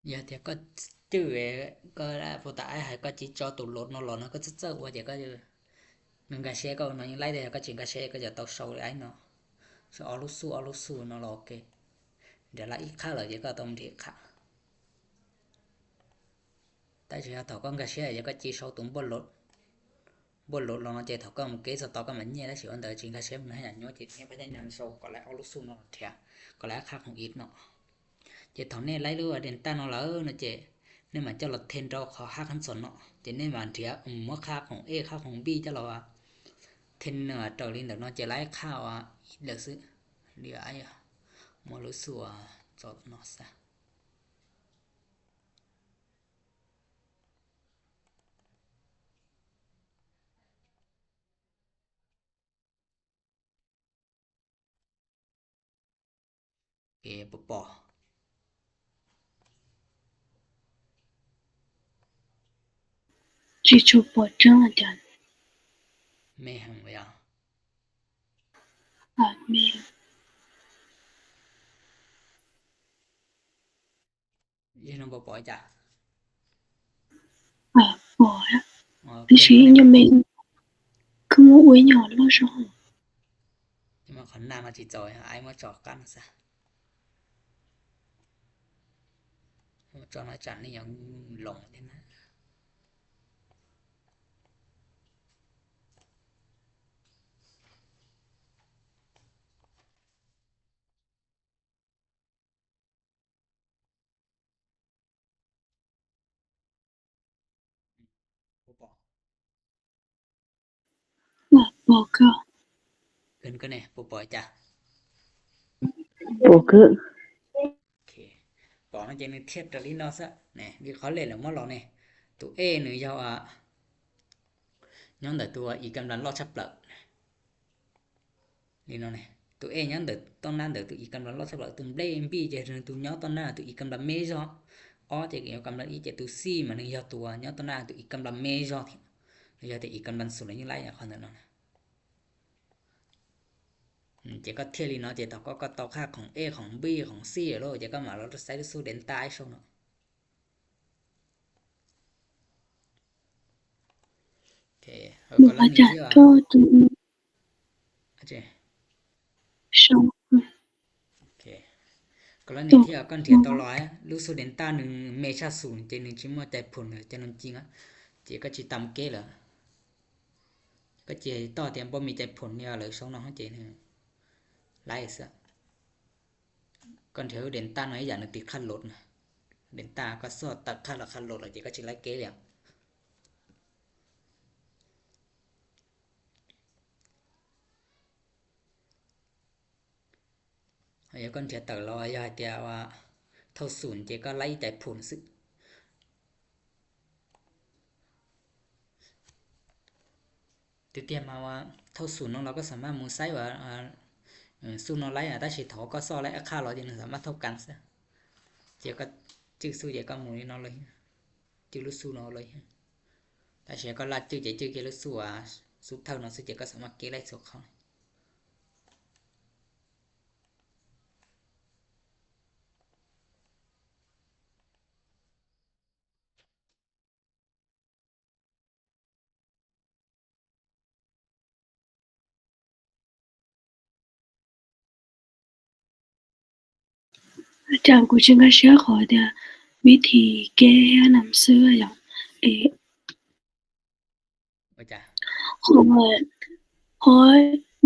Giờ thì có chữ ấy, có là vô tả ai hay có chỉ cho tụ lột nó lột nó có rất rất qua thì có chữ. Mình gà xe có nó những lấy đây có chỉ gà xe có giờ tàu sâu đấy nó. Sau áo lút su, áo lút su nó là ok. Để là ít khác rồi thì có tông thì khác. Tại vì thảo con gà xe giờ có chỉ sau tụm bớt lột. Bớt lột nó chạy thảo con một cái sau tàu con mà nhẹ đã chỉ ăn tới chỉ gà xe mình hay là nhớ chỉ nhẹ phải nhẹ sau có lẽ áo lút su nó thiệt. Có lẽ khác không ít nó. Ché thovແນະໄລຫຼືວ່າເດນຕາເນາະ ລະເນາະ ເຈ້ ແນະມາເຈົ້າລະເທັນເຈົ້າເຂົາຮັກຫັ້ນສອນເນາະ ເຈ້ ແນະມາເທຍ ອືມ ເມື່ອຄ່າຂອງເອ ຄ່າຂອງບີ ເຈົ້າລະວ່າເທັນເນີ ເຈົ້າລີເດີເນາະ ເຈ້ ໄລຄ່າວ່າອີກເດີຊຶ ເຫຼືອໄອ ມໍລຸສວ ຈອດເນາະຊະ. ເອ ປ ປ Chỉ số bỏ trống là chọn. ແມ່ນຫຍັງວະ? ອ່າ ແມ່ນ. ຢູ່ນຳບໍ່ປອຍຈ້ະ ອ່າ ບໍ່ ອໍ ຄືຊິຍັງແມ່ນ ຄືບໍ່ອວຍຫຍໍ້ລາວຊະ ຈະມາຂໍນາມາຊິຈອຍ ອ້າຍມາຈອກກັນຊະ ມາຈອກອາຈານນີ້ຍັງຫຼົງເດ້ນະ. ປ ປ ກໍ ຂຶ້ນກໍແນ່ ປ ປ ຈ້ະ ໂອເຄ ປ ມັນຈະມີທຽບຕະລິນເນາະຊະ ແນ່ ວິເຄາະເລດແລ້ວມາລອງແນ່ ໂຕເອໜຶ່ງຍາວ ອາ ຍອງດາໂຕອີກຳລັງລອດຊັບເປີ ນີ້ເນາະນີ້ ໂຕເອຍາງເດີ ຕ້ອງໜ້າເດີ ໂຕອີກຳລັງລອດຊັບເປີ ໂຕເບຣເອັມບີເຈ ໂຕຍອງຕ້ອງໜ້າໂຕອີກຳລັງເມເຈ ອໍ ເຈກະກຳລັງອີເຈ ໂຕຊີມາໜຶ່ງຍາໂຕຍາງຕ້ອງໜ້າໂຕອີກຳລັງເມເຈ ຍາແຕ່ອີກຳລັງສູນລະຍິງໄລ່ອາຄອນເນາະ ອືມ ເຈກະທຽບລີເນາະ ເຈຕອບກໍ ກໍຕອບຄ່າຂອງເອ ຂອງບີ ຂອງຊີໂລ ເຈກະມາລອດໃຊ້ສູດເດນຕາໄອໂຊເນາະ. ໂອເຄ ກໍລະນີທີ່ວ່າ ອາຈານ ໂອເຄ ກໍລະນີທີ່ວ່າກ່ອນເທຍຕໍ່ລອຍ ລູກສູດເດນຕາໜຶ່ງ ເມຊາສູນ ເຈໜຶ່ງຈິມອດໃຈຜົນ ເຈນອນຈິງອະ ເຈກໍຈິຕຳເກລະ ກໍເຈຕໍ່ແຕ່ບໍ່ມີໃຈຜົນນີ້ວ່າເລີຍ ຊ່ອງນ້ອງເຮົາເຈໜຶ່ງ ໄລຊະ. ກ່ອນເທຍເດນຕາໜ້ອຍຢ່າງໜຶ່ງຕິດຄັນລົດນະ ເດນຕາກໍຊອດຕັດຄັນລະຄັນລົດລະເຈກໍຊິໄລ່ເກລຽງ ເອົາກ່ອນເທຍເຕີລອຍຢ່າເທຍວ່າເທົ່າສູນເຈກໍໄລ່ໃຈຜົນຊຶ. ຕິຕຽມມາວ່າເທົ່າສູນເນາະ ລາວກໍສາມາດໝູນໃຊ້ວ່າ ອາ ເອີ ສູນເນາະໄລ ອາ ຕາຊິຖອກກໍຊໍໄລອາຄາລອຍຈະໜຶ່ງສາມາດເທົ່າກັນຊະ ເຈກໍຈື່ສູເຈກໍໝູນເນາະເລີຍ ຈື່ລູກສູເນາະເລີຍ ຕາຊິກໍລາດຈື່ເຈ ຈື່ເກລູກສູວ່າສູເທົ່າເນາະ ສູເຈກໍສາມາດເກໄລສູເຂົ້າ. ອາຈານ ກູຈິງກາເຊຍ ຂໍຖາມວິທີແກ້ນຳເຊື້ອຫຍັງ ເອ ອາຈານ ຂໍ ຂໍ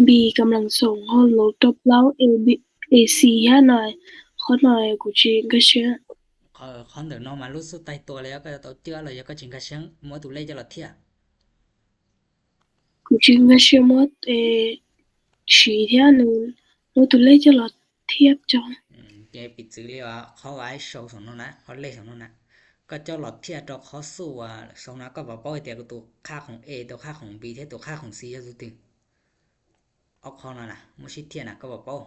ບີກຳລັງສອງ ເຮົາລົບຕົບເຫຼົ່າ ເອ ບີ ເອ ຊີ ຫາໜ້ອຍ ຂໍໜ້ອຍ ກູຈິງກາເຊຍ ຂໍ ຂໍເດີນອກມາລຸດສຸດໃຕ້ຕົວແລ້ວກໍເຈົ້າເຈື່ອເລີຍ ກໍຈິງກາເຊຍ ໝົດຕຸເລຈະລະທຽບ Kucing kasih mot, eh, si dia nu, mot tu le je lo tiap jong. ອືມ ເກປິດຈື່ເລີຍວ່າ ເຂົາໄວ້ໂຊສອງໂນນະ ເຂົາເລກສອງໂນນະ ກໍເຈົ້າລອດທຽບຕໍ່ເຂົາສູ້ວ່າ ໂຊນະກໍບໍ່ເປົ້າແຕ່ໂຕຄ່າຂອງເອ ໂຕຄ່າຂອງບີ ແທ້ໂຕຄ່າຂອງຊີຢູ່ຕື່ມ ອອກເຂົານັ້ນນະ ໝູຊິທຽນນະກໍບໍ່ເປົ້າ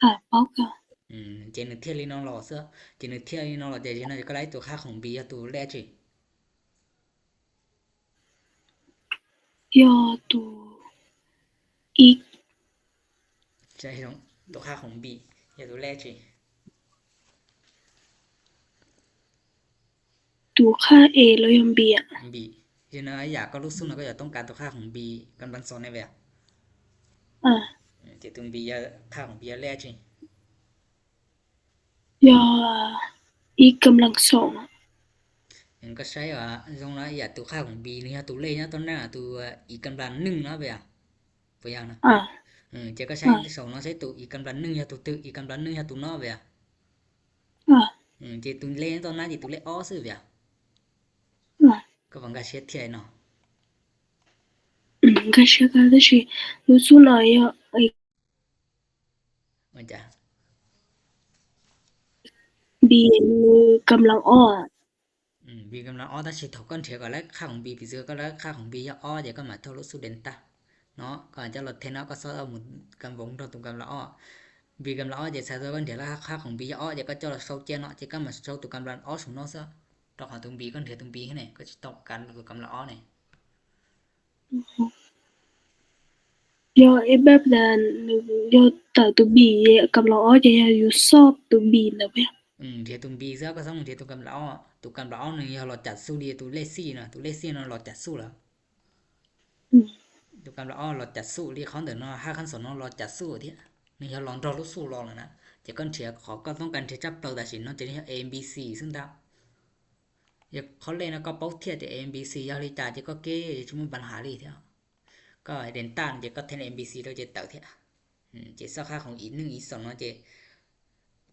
ອາ ເປົ້າກໍ ອືມ ເຈນເທຍລີນອລເຊ ເຈນເທຍລີນອລເຈ ເຈນກໍໄດ້ໂຕຄ່າຂອງບີ ໂຕແລກຈິ ຍອດໂຕອີກ ໃຊ່ ໂຕຄ່າຂອງບີ ຍອດໂຕແລກຈິ တူဝ်ຄ່າ A ແລ້ວຍັງ B ອ່ະ B ເຮັດແນວໃດ ຢາກກໍລູກຊຸນ ກໍຢາກຕ້ອງການຕົວຄ່າຂອງ B ກຳລັງສອງນີ້ແບບ ອ່າ ເຈັດຕົວ B ຄ່າຂອງ B ແລກຊິ ຢາກ x ກຳລັງສອງ ມັນກໍໃຊ້ວ່າ ສົມມຸດວ່າ ຢາກຕົວຄ່າຂອງ B ນີ້ ຕົວເລກເນາະ ຕົວນັ້ນ ຕົວ x ກຳລັງໜຶ່ງເນາະ ແບບ ຕົວຢ່າງນະ ອ່າ ເຈັດກໍໃຊ້ສອງເນາະ ໃຊ້ຕົວ x ກຳລັງໜຶ່ງ ຕົວຕຶກ x ກຳລັງໜຶ່ງ ຕົວເນາະ ແບບ ອ່າ ເຈັດຕົວເລກຕົວນັ້ນ ຕົວເລກອອກຊື່ ແບບ ອ່າ ກໍຫວັງກາເຊັດທຽເນາະ ອືມ ກາເຊັດ ກາເຊັດ ລູກຊຸນ ອາ ອາ ມັນຈະ B ກຳລັງອອກ ອືມ B ກຳລັງອອກ ແຕ່ຊິຖອກກ້ອນເທຍກໍແລ້ວ ຄ່າຂອງ B ໄປເຈີກໍແລ້ວ ຄ່າຂອງ B ຢາກອອກ ເດກໍມາຖອກລົບສູ່ ເດລຕາ ເນາະ ກໍຈະລົດເທນເນາະ ກໍຊອກເອົາໝູນກຳວົງ ຖອກຕົວກຳລັງອອກ B ກຳລັງອອກ ເດໃສ່ຕົວກ້ອນເທຍ ແລ້ວຄ່າຂອງ B ຢາກອອກ ເດກໍຈະລົດເຊົາເຈ້ຍເນາະ ເດກໍມາເຊົາຕົວກຳລັງອອກ ສົມເນາະ ຕ້ອງຫາຕົວ B ກ່ອນ ເທຍຕົວ B ໃຫ້ແນ່ ກໍຊິຕ້ອງການຕົວກຳລັງອອກນີ້ ຢາກເຮັດແບບນັ້ນ ຢາກຕາຍຕົວ B ກຳລັງອອກ ຢາກຢູ່ຊອບຕົວ B ນະເວີຍ ອືມ ເທຕົວ B ຊະ ກໍຕ້ອງເທຕົວກຳລັງອອກ ຕົວກຳລັງອອກນີ້ ຢາກລອດຈັດສູ້ ເດຕົວເລກສີ່ນະ ຕົວເລກສີ່ນະ ລອດຈັດສູ້ແລ້ວ ອືມ ຕົວກຳລັງອອກ ລອດຈັດສູ້ ເດຄອນເດີເນາະ ຫ້າຂັ້ນສອງເນາະ ລອດຈັດສູ້ເດ ນີ້ຢາກລອງດອກລູກສູ້ລອງແລ້ວນະ ເຈັດກ້ອນເທຍ ຂໍກໍຕ້ອງການເທຈັບເປີດ ແຕ່ຊິເນາະ ຈະເຮັດ A B C ຊຶ່ງດາ ຢາກເຂົ້າເລກນະ ກໍເປົ້າທຽບແຕ່ A B C ຢາກເລກຈາ ເຈັດກໍເກ ເຈັດຊິມີບັນຫາເລີຍເທ ກໍເດລຕາ ເຈັດກໍແທນ A B C ແລ້ວເຈັດເຕີເທ ອືມ ເຈັດຊອກຄ່າຂອງ x ໜຶ່ງ x ສອງເນາະ ເຈັດ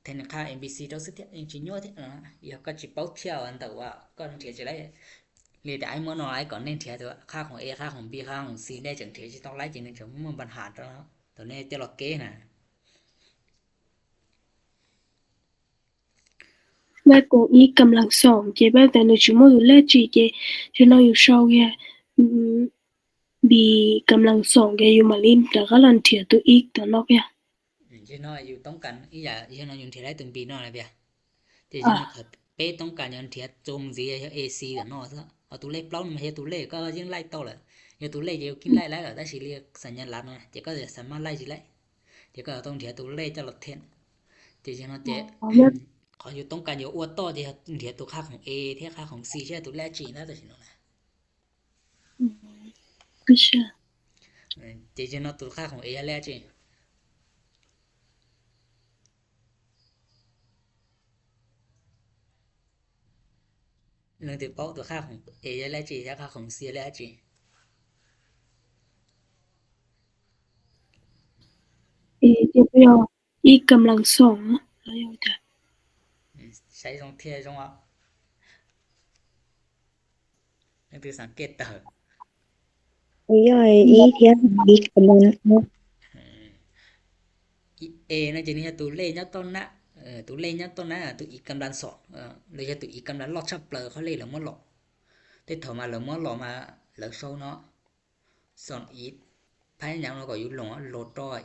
ແທນຄ່າ A B C ເຈົ້າຊື່ເທ ຍັງຊິຍົວເທ ເອີ ຢາກກໍຊິເປົ້າທຽບອັນເດີວ່າ ກໍເທຈະໄດ້ ເລີຍແຕ່ອ້າຍມົ້ວເນາະ ອ້າຍກໍເນັ້ນເທແຕ່ວ່າ ຄ່າຂອງ A ຄ່າຂອງ B ຄ່າຂອງ C ໄດ້ຈັ່ງເທ ຊິຕ້ອງໄລ່ຈັ່ງໜຶ່ງ ຈະບໍ່ມີບັນຫາຕົວເນາະ ຕົວນີ້ຈະລອດເກນະ. ແບບຕົວ x ກຳລັງສອງ ເຈັດແບບແຕ່ໜຶ່ງຊົ່ວໂມງຢູ່ແລ້ວ ເຈັດ ເຈັດ ເຈັດນ້ອຍຢູ່ຊອກແກ ອືມ b ກຳລັງສອງ ແກຢູ່ມາລິນ ແລ້ວກໍລັນເທຍຕົວ x ຕົວນອກແກ ອືມ ເຈັດນ້ອຍຢູ່ຕ້ອງການອີ່ຫຍັງ ເຈັດນ້ອຍຢູ່ເທໄດ້ຕົວ b ນອກແລ້ວແບບ ເຈັດນ້ອຍເປຕ້ອງການຢູ່ເທຕົວ c ເອຊີຕົວນອກ ເອົາຕົວເລກເປົ່າມາເຮັດຕົວເລກ ກໍຍິ່ງໄລ່ຕໍ່ແຫຼະ ເຮັດຕົວເລກ ເຈັດກິນໄລ່ໄດ້ແລ້ວ ໄດ້ຊິລຽກສັນຍາລັກນະ ເຈັດກໍຈະສາມາດໄລ່ຊິໄດ້ ເຈັດກໍຕ້ອງເທຕົວເລກຕະຫຼອດເທ ເຈັດເຈັດເນາະ ເຈັດ ອໍ ແບບ ເຂົາຢູ່ຕ້ອງການຢູ່ອວດຕໍ່ ເຈັດເທຕົວຄ່າຂອງ A ເທຄ່າຂອງ C ເທຕົວແລກຈີນນະ ຕົວຊີ້ເນາະ ອືມ ກໍເຊື່ອ ເອີ ເຈັດເຈັດເນາະ ຕົວຄ່າຂອງ A ແລກຈີນ ເລື່ອງທີ່ເວົ້າຕົວຄ່າຂອງ A ແລກຈີນ ແລະ ຄ່າຂອງ C ແລກຈີນ A ຈະໄປເອົາ x ກຳລັງສອງ ແລ້ວຍັງຈະ ອືມ ໃຊ້ສອງເທື່ອ ສອງອອກ ເລື່ອງທີ່ສັງເກດເຕີ ໂອ້ຍ x ເທ x ກຳລັງ ອືມ A ນະ ຈະນີ້ຕົວເລກຍອດຕໍ່ໜ້າ ເອີ ຕົວເລກຍອດຕໍ່ໜ້າ ຕົວ x ກຳລັງສອງ ເອີ ຫຼືຈະຕົວ x ກຳລັງລອກຊັບເປີ ເຂົາເລກເລີມາລອກ ແຕ່ເທົ່າມາເລີມາລອກມາ ເລີໂຊເນາະ ສອນ x ພະຍາຍາມເຮົາກໍຢູ່ລົງໂລດອຍ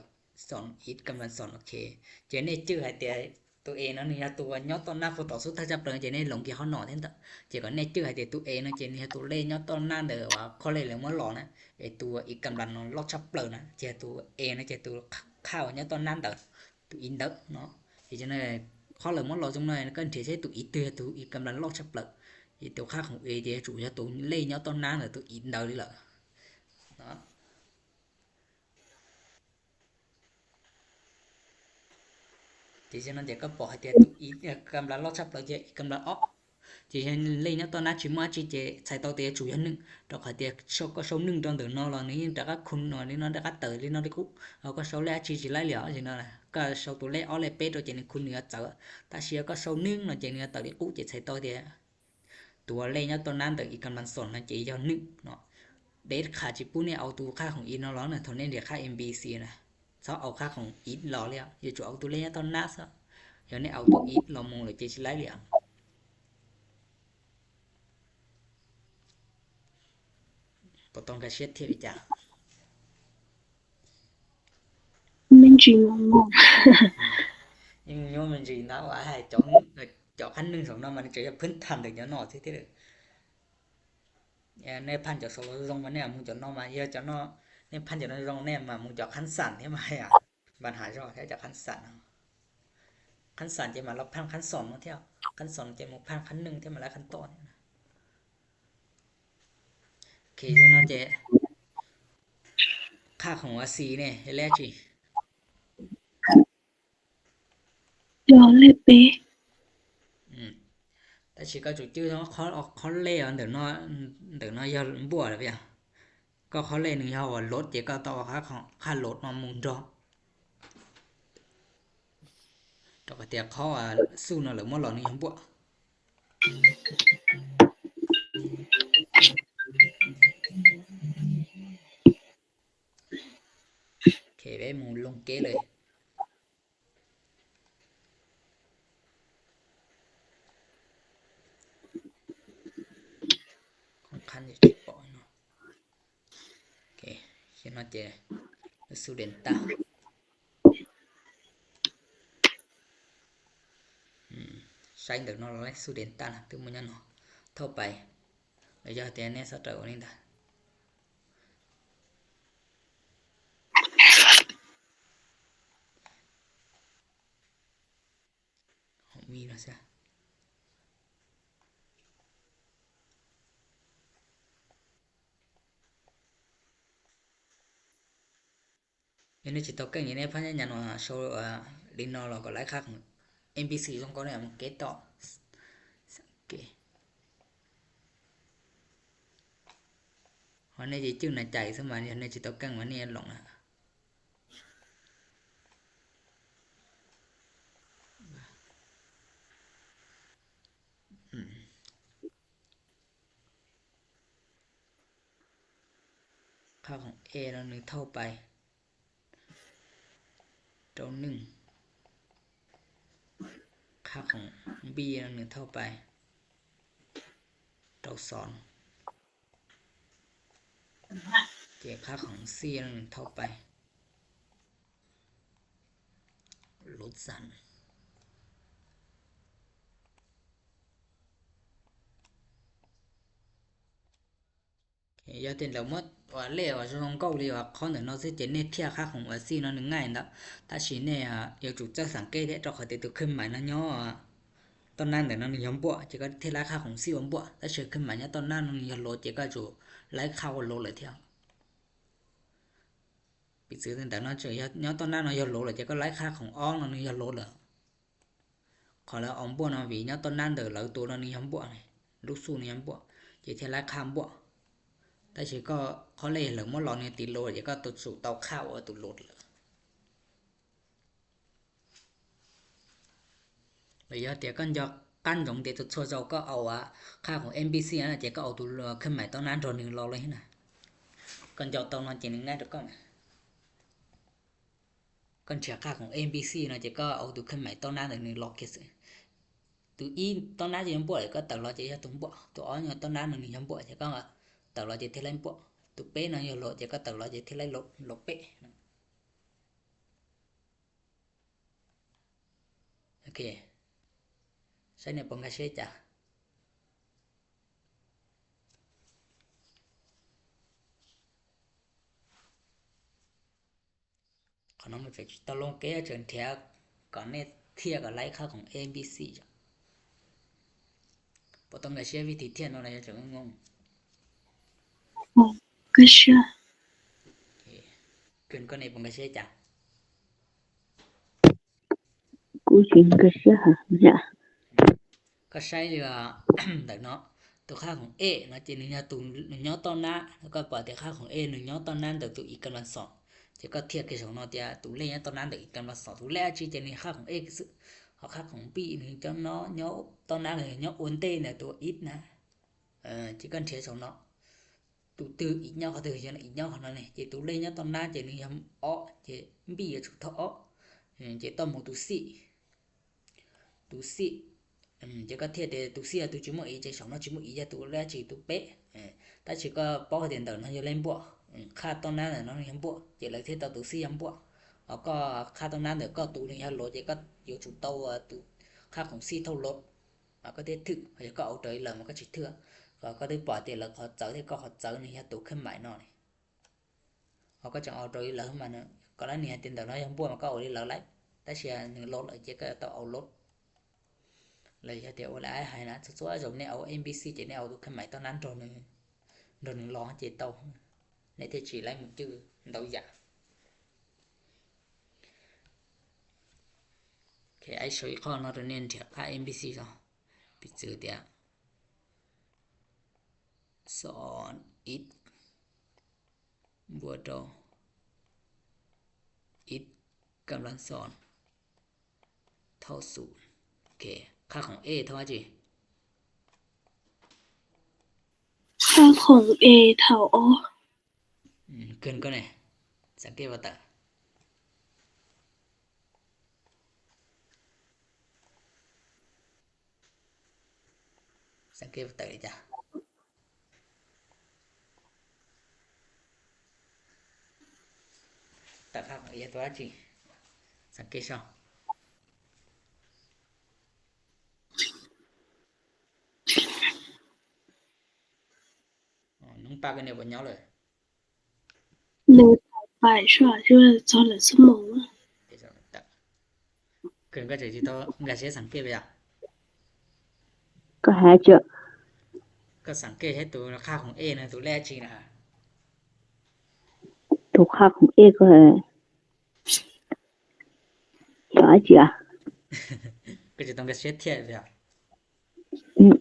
ສອນ x ກຳລັງສອງ ໂອເຄ ເຈເນຈື່ໃຫ້ແຕ່ຕົວເອເນາະ ນີ້ນະ ຕົວຍອດຕໍ່ໜ້າ ຜູ້ຕໍ່ສູ້ທ່ານຈະເປີ ເຈເນລົງທີ່ເຮົານອນເຫັນຕະ ເຈກໍເນຈື່ໃຫ້ແຕ່ຕົວເອເນາະ ເຈນີ້ຕົວເລກຍອດຕໍ່ໜ້າເດີວ່າ ເຂົາເລກເລີມາລອກນະ ໄອ້ຕົວ x ກຳລັງນອນລອກຊັບເປີນະ ເຈຕົວເອນະ ເຈຕົວ ຂ້າວຍອດຕໍ່ໜ້າເດີ ຕົວອິນເດີເນາະ ເຮັດຈັ່ງໃດ ເຂົາເລີມາລອກຈັ່ງໃດ ກໍເທໃສ່ຕົວອິນເດີ ຕົວອິນກຳລັງລອກຊັບເປີ ອີຕົວຄ່າຂອງເອ ເຈຈູຍຕົວເລກຍອດຕໍ່ໜ້າເດີ ຕົວອິນເດີນີ້ລະເນາະ ເຈ ສະນັ້ນ ເຈກໍບອກໃຫ້ແຕ່ ອີກ ກຳລັງລອກຊັບເປີ ເຈ ອີກກຳລັງອອກ ເຈ ເຮັດເລກຍອດຕໍ່ໜ້າ ເຈ ເມື່ອ ເຈ ເຈ ໃສ່ຕໍ່ ເຕ ຈູ ຢ່າງໜຶ່ງ ດອກ ເຕ ໂຊ ກໍໂຊໜຶ່ງ ດອນເດີນອລອງນີ້ ດາກະຄຸນນອນນີ້ນອນ ດາກະເຕີນີ້ນອນ ໄດ້ຄຸ ເຮົາກໍໂຊແລກ ເຈ ຊິໄລ່ເຫຼືອ ຈັ່ງນັ້ນນະ ກໍໂຊຕົວເລກອອກແລະເປໂຕ ເຈ ນີ້ຄຸນເໜືອເຕີ ຕາເຊຍກໍໂຊໜຶ່ງເນາະ ເຈ ເໜືອເຕີ ໄດ້ຄຸ ເຈ ໃສ່ຕໍ່ ເຕ ຕົວເລກຍອດຕໍ່ໜ້າເດີ ອີກກຳລັງສອງນະ ເຈ ຢ່າງໜຶ່ງເນາະ ເດັດຂາດ ເຈ ປຸ້ນນີ້ເອົາຕົວຄ່າຂອງອີກນອນລອງນະ ເທົ່ານັ້ນເດ ຄ່າເອັມບີຊີນະ ຊອບເອົາຄ່າຂອງອີກລອງແລ້ວ ຢ່າຈູເອົາຕົວເລກຍອດຕໍ່ໜ້າຊະ ຢ່ານີ້ເອົາຕົວອີກລອງມົງເລີຍ ເຈ ຊິໄລ່ເຫຼືອ ບໍ່ຕ້ອງກະເຊັດເທດອີກຈ້າ ມັນຈິງງງ ຍິ່ງໂຍມມັນຈິງນະ ວ່າໃຫ້ຈອງ ເອີ ຈອກຂັ້ນໜຶ່ງສອງນອກ ມັນຈະພື້ນຖານເດີຍວນອກເທດເລີຍ ເອີ ໃນພັນຈອກສອງລົງມາແນ່ ໝູ່ຈອກນອກມາ ເອີ ຈອກນອກ ໃນພັນຈອກນອກລົງແນ່ມາ ໝູ່ຈອກຂັ້ນສາມເທມາ ບັນຫາຈອກແທ້ຈາກຂັ້ນສາມ ຂັ້ນສາມຈະມາລັບພັນຂັ້ນສອງເນາະ ເທ ຂັ້ນສອງຈະໝູ່ພັນຂັ້ນໜຶ່ງເທມາລັບຂັ້ນຕໍ່ ເຄເນາະເຈ ຄ່າຂອງວ່າ C ເນາະ ເຮັດແລ້ວຈີ ລອເລເປ ອືມ ແຕ່ຊີກໍຈຸຈື່ເນາະ ຂໍ້ ຂໍ້ເລອັນເດີເນາະ ເດີເນາະ ຍອດບວກແລ້ວເປັນຫຍັງ ກໍຂໍ້ເລໜຶ່ງຍອດລົດ ເຈກໍຕ້ອງຄ່າຂອງ ຄ່າລົດມາມຸງດອກ ດອກກະເຕຍຂໍ້ ອ່າ ສູ້ເນາະ ຫຼື ມໍລອໜຶ່ງຍອດບວກ ໂອເຄ ໄປໝູນລົງເກເລີຍ ຂອງຄັນຢູ່ທີ່ເກາະເນາະ ໂອເຄ ຂຽນມາເຈ ສູ້ເດນຕາ ອືມ ໃຊ້ເດີເນາະ ລາຍສູດເດນຕານະ ຕື່ມມັນຍັງເນາະ ເທົ່າໄປ ລະຍະແຕ່ແນ່ສະເຕີນີ້ດາ ມີລະຊະ ຢູ່ໃນຈິດໂຕເກັ່ງ ຢູ່ໃນພະຍາຍາມໂຊ ເອີ ລິນນໍ ລະກໍໄລ່ຄ່າຂອງເອັມບີຊີ ສ່ວນກ່ອນນີ້ມັນເກດຕໍ່ ເກ ເຮົາໃນຈິດຈື່ໃນໃຈ ສະມານີ້ໃນຈິດໂຕເກັ່ງ ມັນນີ້ລົງນະ ອືມ ຄ່າຂອງເອເນາະ ໜຶ່ງເທົ່າໄປ ເທົ່າໜຶ່ງ ຄ່າຂອງບີເນາະ ໜຶ່ງເທົ່າໄປ ເທົ່າສອງ ເຈ ຄ່າຂອງຊີເນາະ ໜຶ່ງເທົ່າໄປ ລົດສາມ ໂອເຄ ຢ່າເຕັນແລ້ວໝົດ ວ່າແລ້ວວ່າຈະຕ້ອງເກົາເລີຍວ່າ ຂໍ້ໜຶ່ງເນາະ ຊິເຈເນດເທຍຄ່າຂອງວ່າຊີເນາະ ໜຶ່ງງ່າຍເນາະ ຕາຊີເນຍ ອາ ຢາກຈູເຈົ້າສັງເກດເດ ເຈົ້າເຂົ້າໃຈໂຕເຄື່ອງໝາຍນະ ຍໍ ອາ ຕອນນັ້ນເດີເນາະ ໜຶ່ງຍອມບວກ ເຈກໍເທໄລຄ່າຂອງຊີອອນບວກ ຕາເຊີເຄື່ອງໝາຍຍາຕອນນັ້ນ ໜຶ່ງຍອມລົບ ເຈກໍຈູໄລຄ່າອອນລົບເລີຍທຽງ ປິດຊື່ຕັ້ງແຕ່ເນາະ ເຈີຍອດ ຍອດຕອນນັ້ນເນາະ ຍອດລົບເລີຍ ເຈກໍໄລຄ່າຂອງອອນເນາະ ໜຶ່ງຍອມລົບເລີຍ ຂໍແລ້ວອອນບວກເນາະ ວີຍອດຕອນນັ້ນເດີ ລາວໂຕເນາະ ໜຶ່ງຍອມບວກ ລູກສູ້ໜຶ່ງຍອມບວກ ເຈເທໄລຄ່າບວກ ແຕ່ຊີກໍ ຂໍເລເລີໝົດລອງນີ້ຕິດລົບ ເຈກໍໂຕສູ້ເຕົາຂ້າວເອົາໂຕລົບເລີຍ ລະຍອດເຕຍກັນຍອກ ກັນຢອງເຕໂຕຊົ່ວເຈົ້າກໍເອົາ ອາ ຄ່າຂອງເອັມບີຊີນັ້ນ ເຈກໍເອົາໂຕເຄື່ອງໝາຍຕອນນັ້ນໂຕໜຶ່ງລອກເລີຍຫັ້ນນະ ກັນຢອກຕອນນັ້ນເຈໜຶ່ງໄດ້ໂຕກ່ອນ ກັນເຊຍຄ່າຂອງເອັມບີຊີເນາະ ເຈກໍເອົາໂຕເຄື່ອງໝາຍຕອນນັ້ນໜຶ່ງລອກເກສ ໂຕອີຕອນນັ້ນເຈຍອມບວກ ເຈກໍເຕົາລອກເຈຍອມຕົວບວກ ໂຕອອນຕອນນັ້ນໜຶ່ງຍອມບວກ ເຈກໍເຕົາລອກເຈເທໄລບວກ ໂຕເປເນາະ ຍອມລົບ ເຈກໍເຕົາລອກເຈເທໄລລົບ ລົບເປເນາະ ໂອເຄ ໃຊ້ໃນປອງກາເຊຈາ ຂອງນ້ອງມັນເປັນຕະລົງເກເຈີນເທຍ ກ່ອນເນເທຍກັບໄລຄ່າຂອງເອັມບີຊີ ບໍ່ຕ້ອງກາເຊຍວິທີທຽນເນາະ ຈະງົງ ປອງກາເຊຍ ໂອເຄ ຂຶ້ນກ່ອນເນ ປອງກາເຊຈາ ກູຊິງກາເຊຍຫາຍາ ກໍໃຊ້ວ່າ ແບບເນາະ ໂຕຄ່າຂອງເອເນາະ ເຈໜຶ່ງຍອດໂຕ ໜຶ່ງຍອດຕໍ່ໜ້າ ແລ້ວກໍປະຕິຄ່າຂອງເອໜຶ່ງຍອດຕໍ່ໜ້າ ໂຕອີກກຳລັງສອງ ເຈກໍທຽບເຄສອງເນາະ ເຕຍໂຕເລກຍອດຕໍ່ໜ້າ ໂຕອີກກຳລັງສອງ ໂຕແລກເຈເຈໜຶ່ງຄ່າຂອງເອຄື ເອົາຄ່າຂອງບີໜຶ່ງຍອດເນາະ ຍອດຕໍ່ໜ້າ ຍອດໂອນເຕເນຍ ໂຕອີກນະ ເອີ ເຈກໍທຽບສອງເນາະ ໂຕຕື່ອີກຍອດເຂົາ ໂຕຍອດອີກຍອດເຂົານັ້ນເນ ເຈໂຕເລກຍອດຕໍ່ໜ້າ ເຈໜຶ່ງຍອດອອກ ເຈບີຈະຖືກເທົ່າອອກ ເຈຕໍ່ໝູ່ໂຕຊີ ໂຕຊີ ເຈກໍທຽບເຕໂຕຊີ ໂຕຈິໂມອີ ເຈສອງເນາະ ຈິໂມອີ ໂຕແລກເຈໂຕເປ ເອີ ຕາຊິກໍປອກເຕນເດີເນາະ ຍອດເລກບວກ ຄ່າຕໍ່ໜ້າເນາະ ຍອດບວກ ເຈເລີຍທຽບຕໍ່ໂຕຊີຍອດບວກ ແລ້ວກໍຄ່າຕໍ່ໜ້າເນ ກໍໂຕໜຶ່ງຍອດລົບ ເຈກໍຢູ່ຈຸດເຕົາ ໂຕຄ່າຂອງຊີເທົ່າລົບ ມັນກໍຈະຖືກ ເຮົາກໍເອົາໂຕເລີຍ ມັນກໍຊິຖືກ ເຮົາກໍໄດ້ປອຍເຕເລີຍ ເຂົ້າໃຈເຕກໍເຂົ້າໃຈ ນີ້ເຮັດໂຕເຄື່ອງໝາຍເນາະ ເຮົາກໍຈະເອົາໂຕເລີຍມາເນາະ ກໍລະນີເຕັນເດີເນາະ ຍອດບວກ ມັນກໍເອົາເລີຍໄດ້ ແຕ່ເສຍໜຶ່ງລົບ ເຈກໍຕ້ອງເອົາລົບ ແລ້ວເຮັດໂອລະອາຍໃຫ້ນະ ສ່ວນສົມນີ້ເອົາເອັມບີຊີ ເຈນີ້ເອົາໂຕເຄື່ອງໝາຍຕອນນັ້ນໂຕໜຶ່ງ Rồi mình lo chế tao. Này thế chỉ lấy một chữ đầu giả. Ok, ai số khó nó rồi nên thiệt pha MBC rồi. Bị chữ tiệt. Son ít. บวก x ກຳລັງສອງ ເທົ່າສູນ. ໂອເຄ ຄ່າຂອງ A ເທົ່າຫຍັງ? ຄ່າຂອງ A ເທົ່າ ອືມ ຂຶ້ນກ່ອນແດ່ ສັງເກດວ່າຕາ ສັງເກດວ່າເຕີເດຈ້າ ຕາຂ້າງເອຕົວຈິ ສັງເກດຊະ ອໍ ໜຶ່ງປາກກັນນີ້ບໍ່ຍອມເລີຍ. ເລີຍໄປຊ່ວຍ ຊ່ວຍສອງຊົ່ວໂມງ ເກີນກວ່າຈະຊິໂຕ ກະຊິສັງເກດໄປອະ ກະຫາເຈາະ ກະສັງເກດໃຫ້ໂຕຄ່າຂອງ A ນະ ໂຕແລກຈິນະ ໂຕຄ່າຂອງ A ກໍ ກະຈະຕ້ອງກະເຊັດທຽບໄປອະ. ອືມ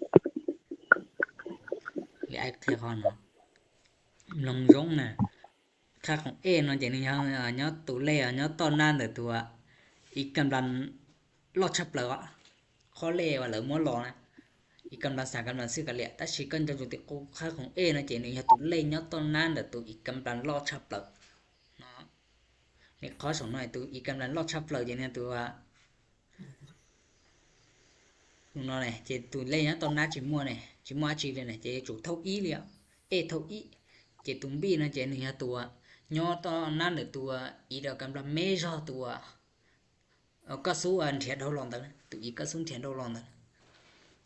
ເລີຍອ້າຍເທຄອນເນາະ ລົງຍົງນະ ຄ່າຂອງ A ເນາະ ຈາກນີ້ເຮົາ ເຮົາໂຕເລກເຮົາຕໍ່ໜ້າໂດຍຕົວ x ກຳລັງລອກຊັບເລີຍອະ ຂໍ້ແລກວ່າເລີຍມົ້ວລໍນະ x ກຳລັງສາມກຳລັງສີ່ກະເລກ ແຕ່ຊິກອນຈະຢູ່ທີ່ຄ່າຂອງ A ເນາະ ຈາກນີ້ເຮົາໂຕເລກເຮົາຕໍ່ໜ້າໂດຍຕົວ x ກຳລັງລອກຊັບເລີຍເນາະ ໃນຂໍ້ສອງໜ້ອຍໂຕ x ກຳລັງລອກຊັບເລີຍ ຈາກນີ້ຕົວ ໂຕເນາະ ເນາະ ຈາກໂຕເລກເຮົາຕໍ່ໜ້າຈິມົ້ວເນາະ ຈິມົ້ວຈິເລີຍເນາະ ຈາກໂຕເທົ່າ x ເລີຍ A ເທົ່າ x ຈາກໂຕ B ເນາະ ຈາກນີ້ຕົວ ເຮົາຕໍ່ໜ້າໂດຍຕົວ x ກຳລັງເມເຈີຕົວ ເອົາ ເກົ້າສິບ ອັນ ແທນໂດລອງຕາ ໂຕ x ເກົ້າສິບ ແທນໂດລອງຕາ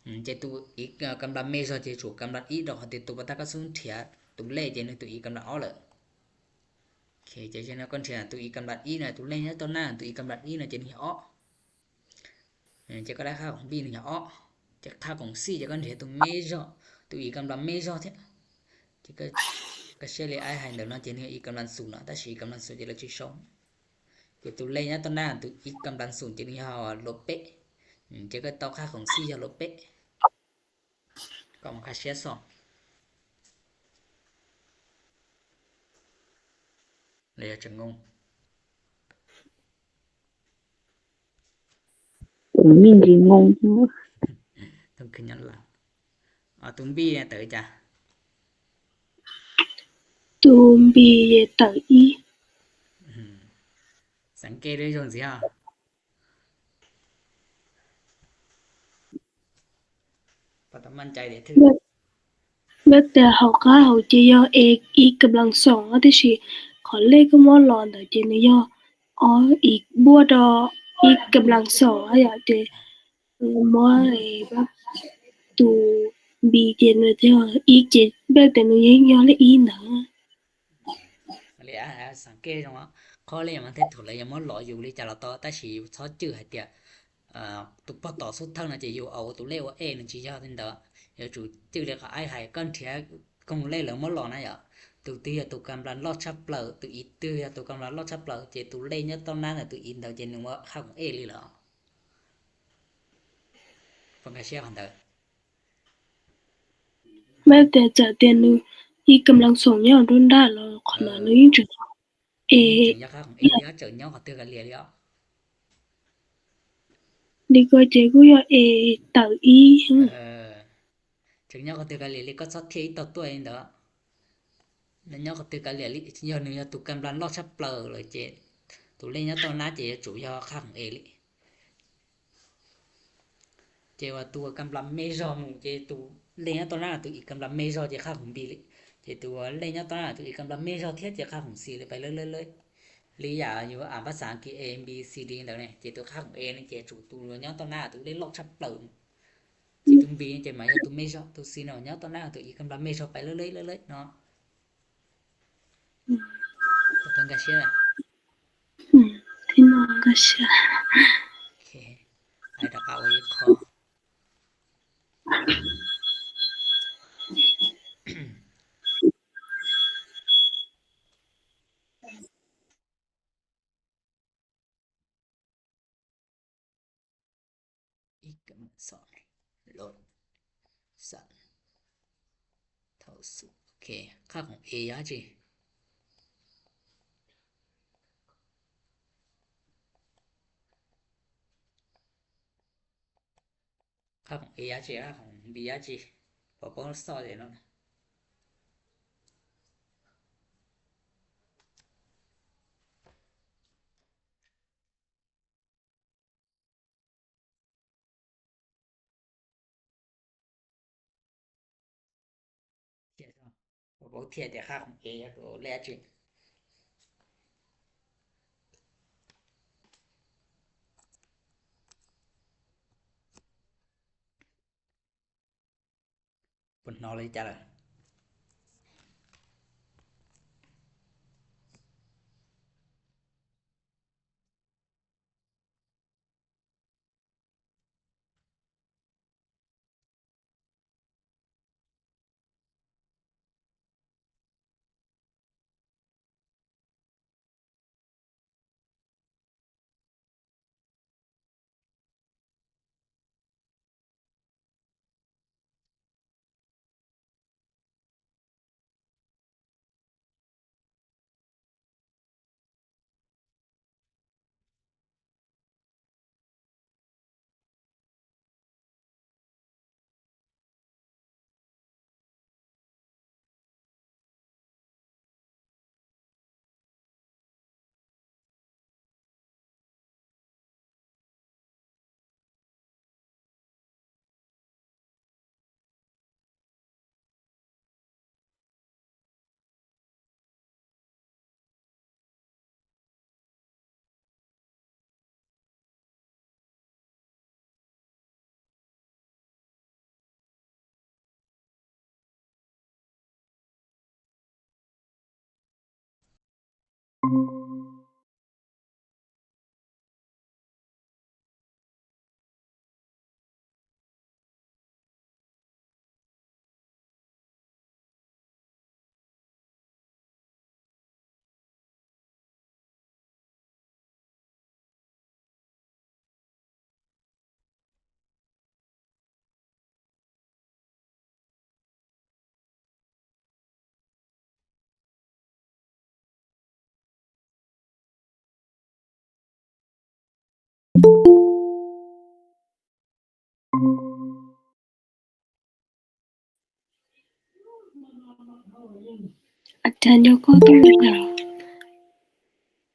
ອືມ ຈາກໂຕ x ກຳລັງເມເຈີ ຈາກໂຕກຳລັງ x ດອກ ເຮົາເຕັມຕົວປະຕາ ເກົ້າສິບ ແທນໂຕເລກ ຈາກນີ້ໂຕ x ກຳລັງອອກເລີຍ ໂອເຄ ຈາກນັ້ນກອນເທຍ ໂຕ x ກຳລັງ x ນະ ໂຕເລກເຮົາຕໍ່ໜ້າ ໂຕ x ກຳລັງ x ນະ ຈາກນີ້ອອກ ເອີ ຈາກກໍໄດ້ຄ່າຂອງ B ນີ້ອອກ ຈາກຄ່າຂອງ C ຈາກກອນເທຍ ໂຕເມເຈີ ໂຕ x ກຳລັງເມເຈີແທ້ ຈາກກໍ ກະເຊຍເລຍອ້າຍໃຫ້ເດີເນາະ ຈາກນີ້ x ກຳລັງສູນເນາະ ແຕ່ຊິ x ກຳລັງສູນ ຈາກລະຈິຊອງ ຈາກໂຕເລກເຮົາຕໍ່ໜ້າ ໂຕ x ກຳລັງສູນ ຈາກນີ້ເຮົາລົບເປະ ອືມ ຈາກກໍຕໍ່ຄ່າຂອງ C ເຮົາລົບເປະ ກໍມາຄ່າເຊຍສອງ ແລ້ວຈະງົງ ມີງງ ຕ້ອງຂຶ້ນຍ້ອນຫຼັງ ເອົາໂຕ B ເຕີຈ້າ ໂຕ B ເຕີອີ ອືມ ສັງເກດເລີຍຈັ່ງຊີ້ ປະຕະໝັ້ນໃຈເດ ຖືກ ແບບແຕ່ເຮົາກະເຮົາຈະຍໍ x ກຳລັງສອງ ອາ ແຕ່ຊິ ຂໍເລກກໍມໍລອນ ແຕ່ຈະຍໍ ອໍ x ບວກດອກ x ກຳລັງສອງ ອາ ຢາກຈະ ມໍ ແບບ ໂຕ B ຈະ x ຈະ ແບບແຕ່ໜູຍັງຍໍລະອີນະ. ເລີຍ ອາ ສັງເກດເນາະ ຂໍ້ເລກມັນແທ້ຖືກແລ້ວ ຍັງບໍ່ຫຼໍ່ຢູ່ເລີຍ ຈະລະຕໍ່ ແຕ່ຊິຊອດຈື່ໃຫ້ເຕຍ ເອີ ຕຸກປະຕໍສຸດເທິງນະ ຈະຢູ່ເອົາໂຕເລກວ່າ A ນະ ຈະຍອດເປັນເດີ ຢາກຈູຈື່ເລີຍ ຂະໄອໄຮກ່ອນເທຍ ກົງເລກເລີຍ ບໍ່ຫຼໍ່ນະ ຢາ ໂຕ T ໂຕກຳລັງລອກຊັບເລີຍ ໂຕ E T ໂຕກຳລັງລອກຊັບເລີຍ ເຈ ໂຕເລກຍອດຕໍ່ໜ້ານະ ໂຕ E ເດີ ເຈ ໜຶ່ງວ່າຄ່າຂອງ A ເລີຍເລີຍ ຟັງກາເຊຍ ຂອງເດີ. ແມ່ນແຕ່ຈະຕຽນໜຶ່ງ ອີກກຳລັງສອງຍອດດົນດາລະ ຂະໜາດໜຶ່ງຈະເອ ເຈີຍອດຂອງເອເລີຍ ເຈີຍອດຂອງເຕີກາເລຍເລີຍ ດີກວ່າເຈກູຢອດເອເຕີອີ ເອີ ເຈີຍອດຂອງເຕີກາເລຍເລີຍ ກໍຊອດເທອີກຕໍ່ຕົວເອງເດີ ແລ້ວຍອດຂອງເຕີກາເລຍເລີຍ ຍອດໜຶ່ງຍອດໂຕກຳລັງລອກຊັບເປີເລີຍເຈ ໂຕເລກຍອດຕໍ່ໜ້າເຈ ໂຕຍອດຄ່າຂອງເອເລີຍ ເຈວ່າໂຕກຳລັງເມເຈີ ເຈໂຕເລກຍອດຕໍ່ໜ້າໂຕອີກກຳລັງເມເຈີ ເຈຄ່າຂອງບີເລີຍ ເຈໂຕເລກຍອດຕໍ່ໜ້າໂຕອີກກຳລັງເມເຈີທຽບ ເຈຄ່າຂອງຊີເລີຍ ໄປເລື້ອຍໆ ເລີຍ ຫຼືຢ່າຢູ່ອ່ານພາສາອັງກິດ A B C D ແນວນີ້ ເຈໂຕຄ່າຂອງເອນີ້ ເຈໂຕຍອດຕໍ່ໜ້າໂຕເລກລອກຊັບເປີເຈໂຕບີນີ້ ເຈມາຍາໂຕເມເຈີ ໂຕຊີເນາະ ຍອດຕໍ່ໜ້າໂຕອີກກຳລັງເມເຈີ ໄປເລື້ອຍໆ ເລື້ອຍໆ ເນາະ. ອືມ ເປັນກາເຊຍ ອືມ ທີ່ນອນກາເຊຍ ໂອເຄ ໄປດາກາໂອລິຄໍ ໂ ກຳລັງສອນ ລົດ ສາມ ເທົ່າສູນ. ໂອເຄ ຄ່າຂອງ A ຍາຈິ ຄ່າຂອງ A ຍາຈິ ຄ່າຂອງ B ຍາຈິ ປະປົກຊອດເດເນາະ. ເທຍເນາະ ບໍ່ເທຍແຕ່ຄ່າຂອງ A ໂຕແລກຈິ ປົນນອນເລີຍຈ້າ. ອາຈານ ຍອກກໍຕ້ອງເປັນຫຍັງ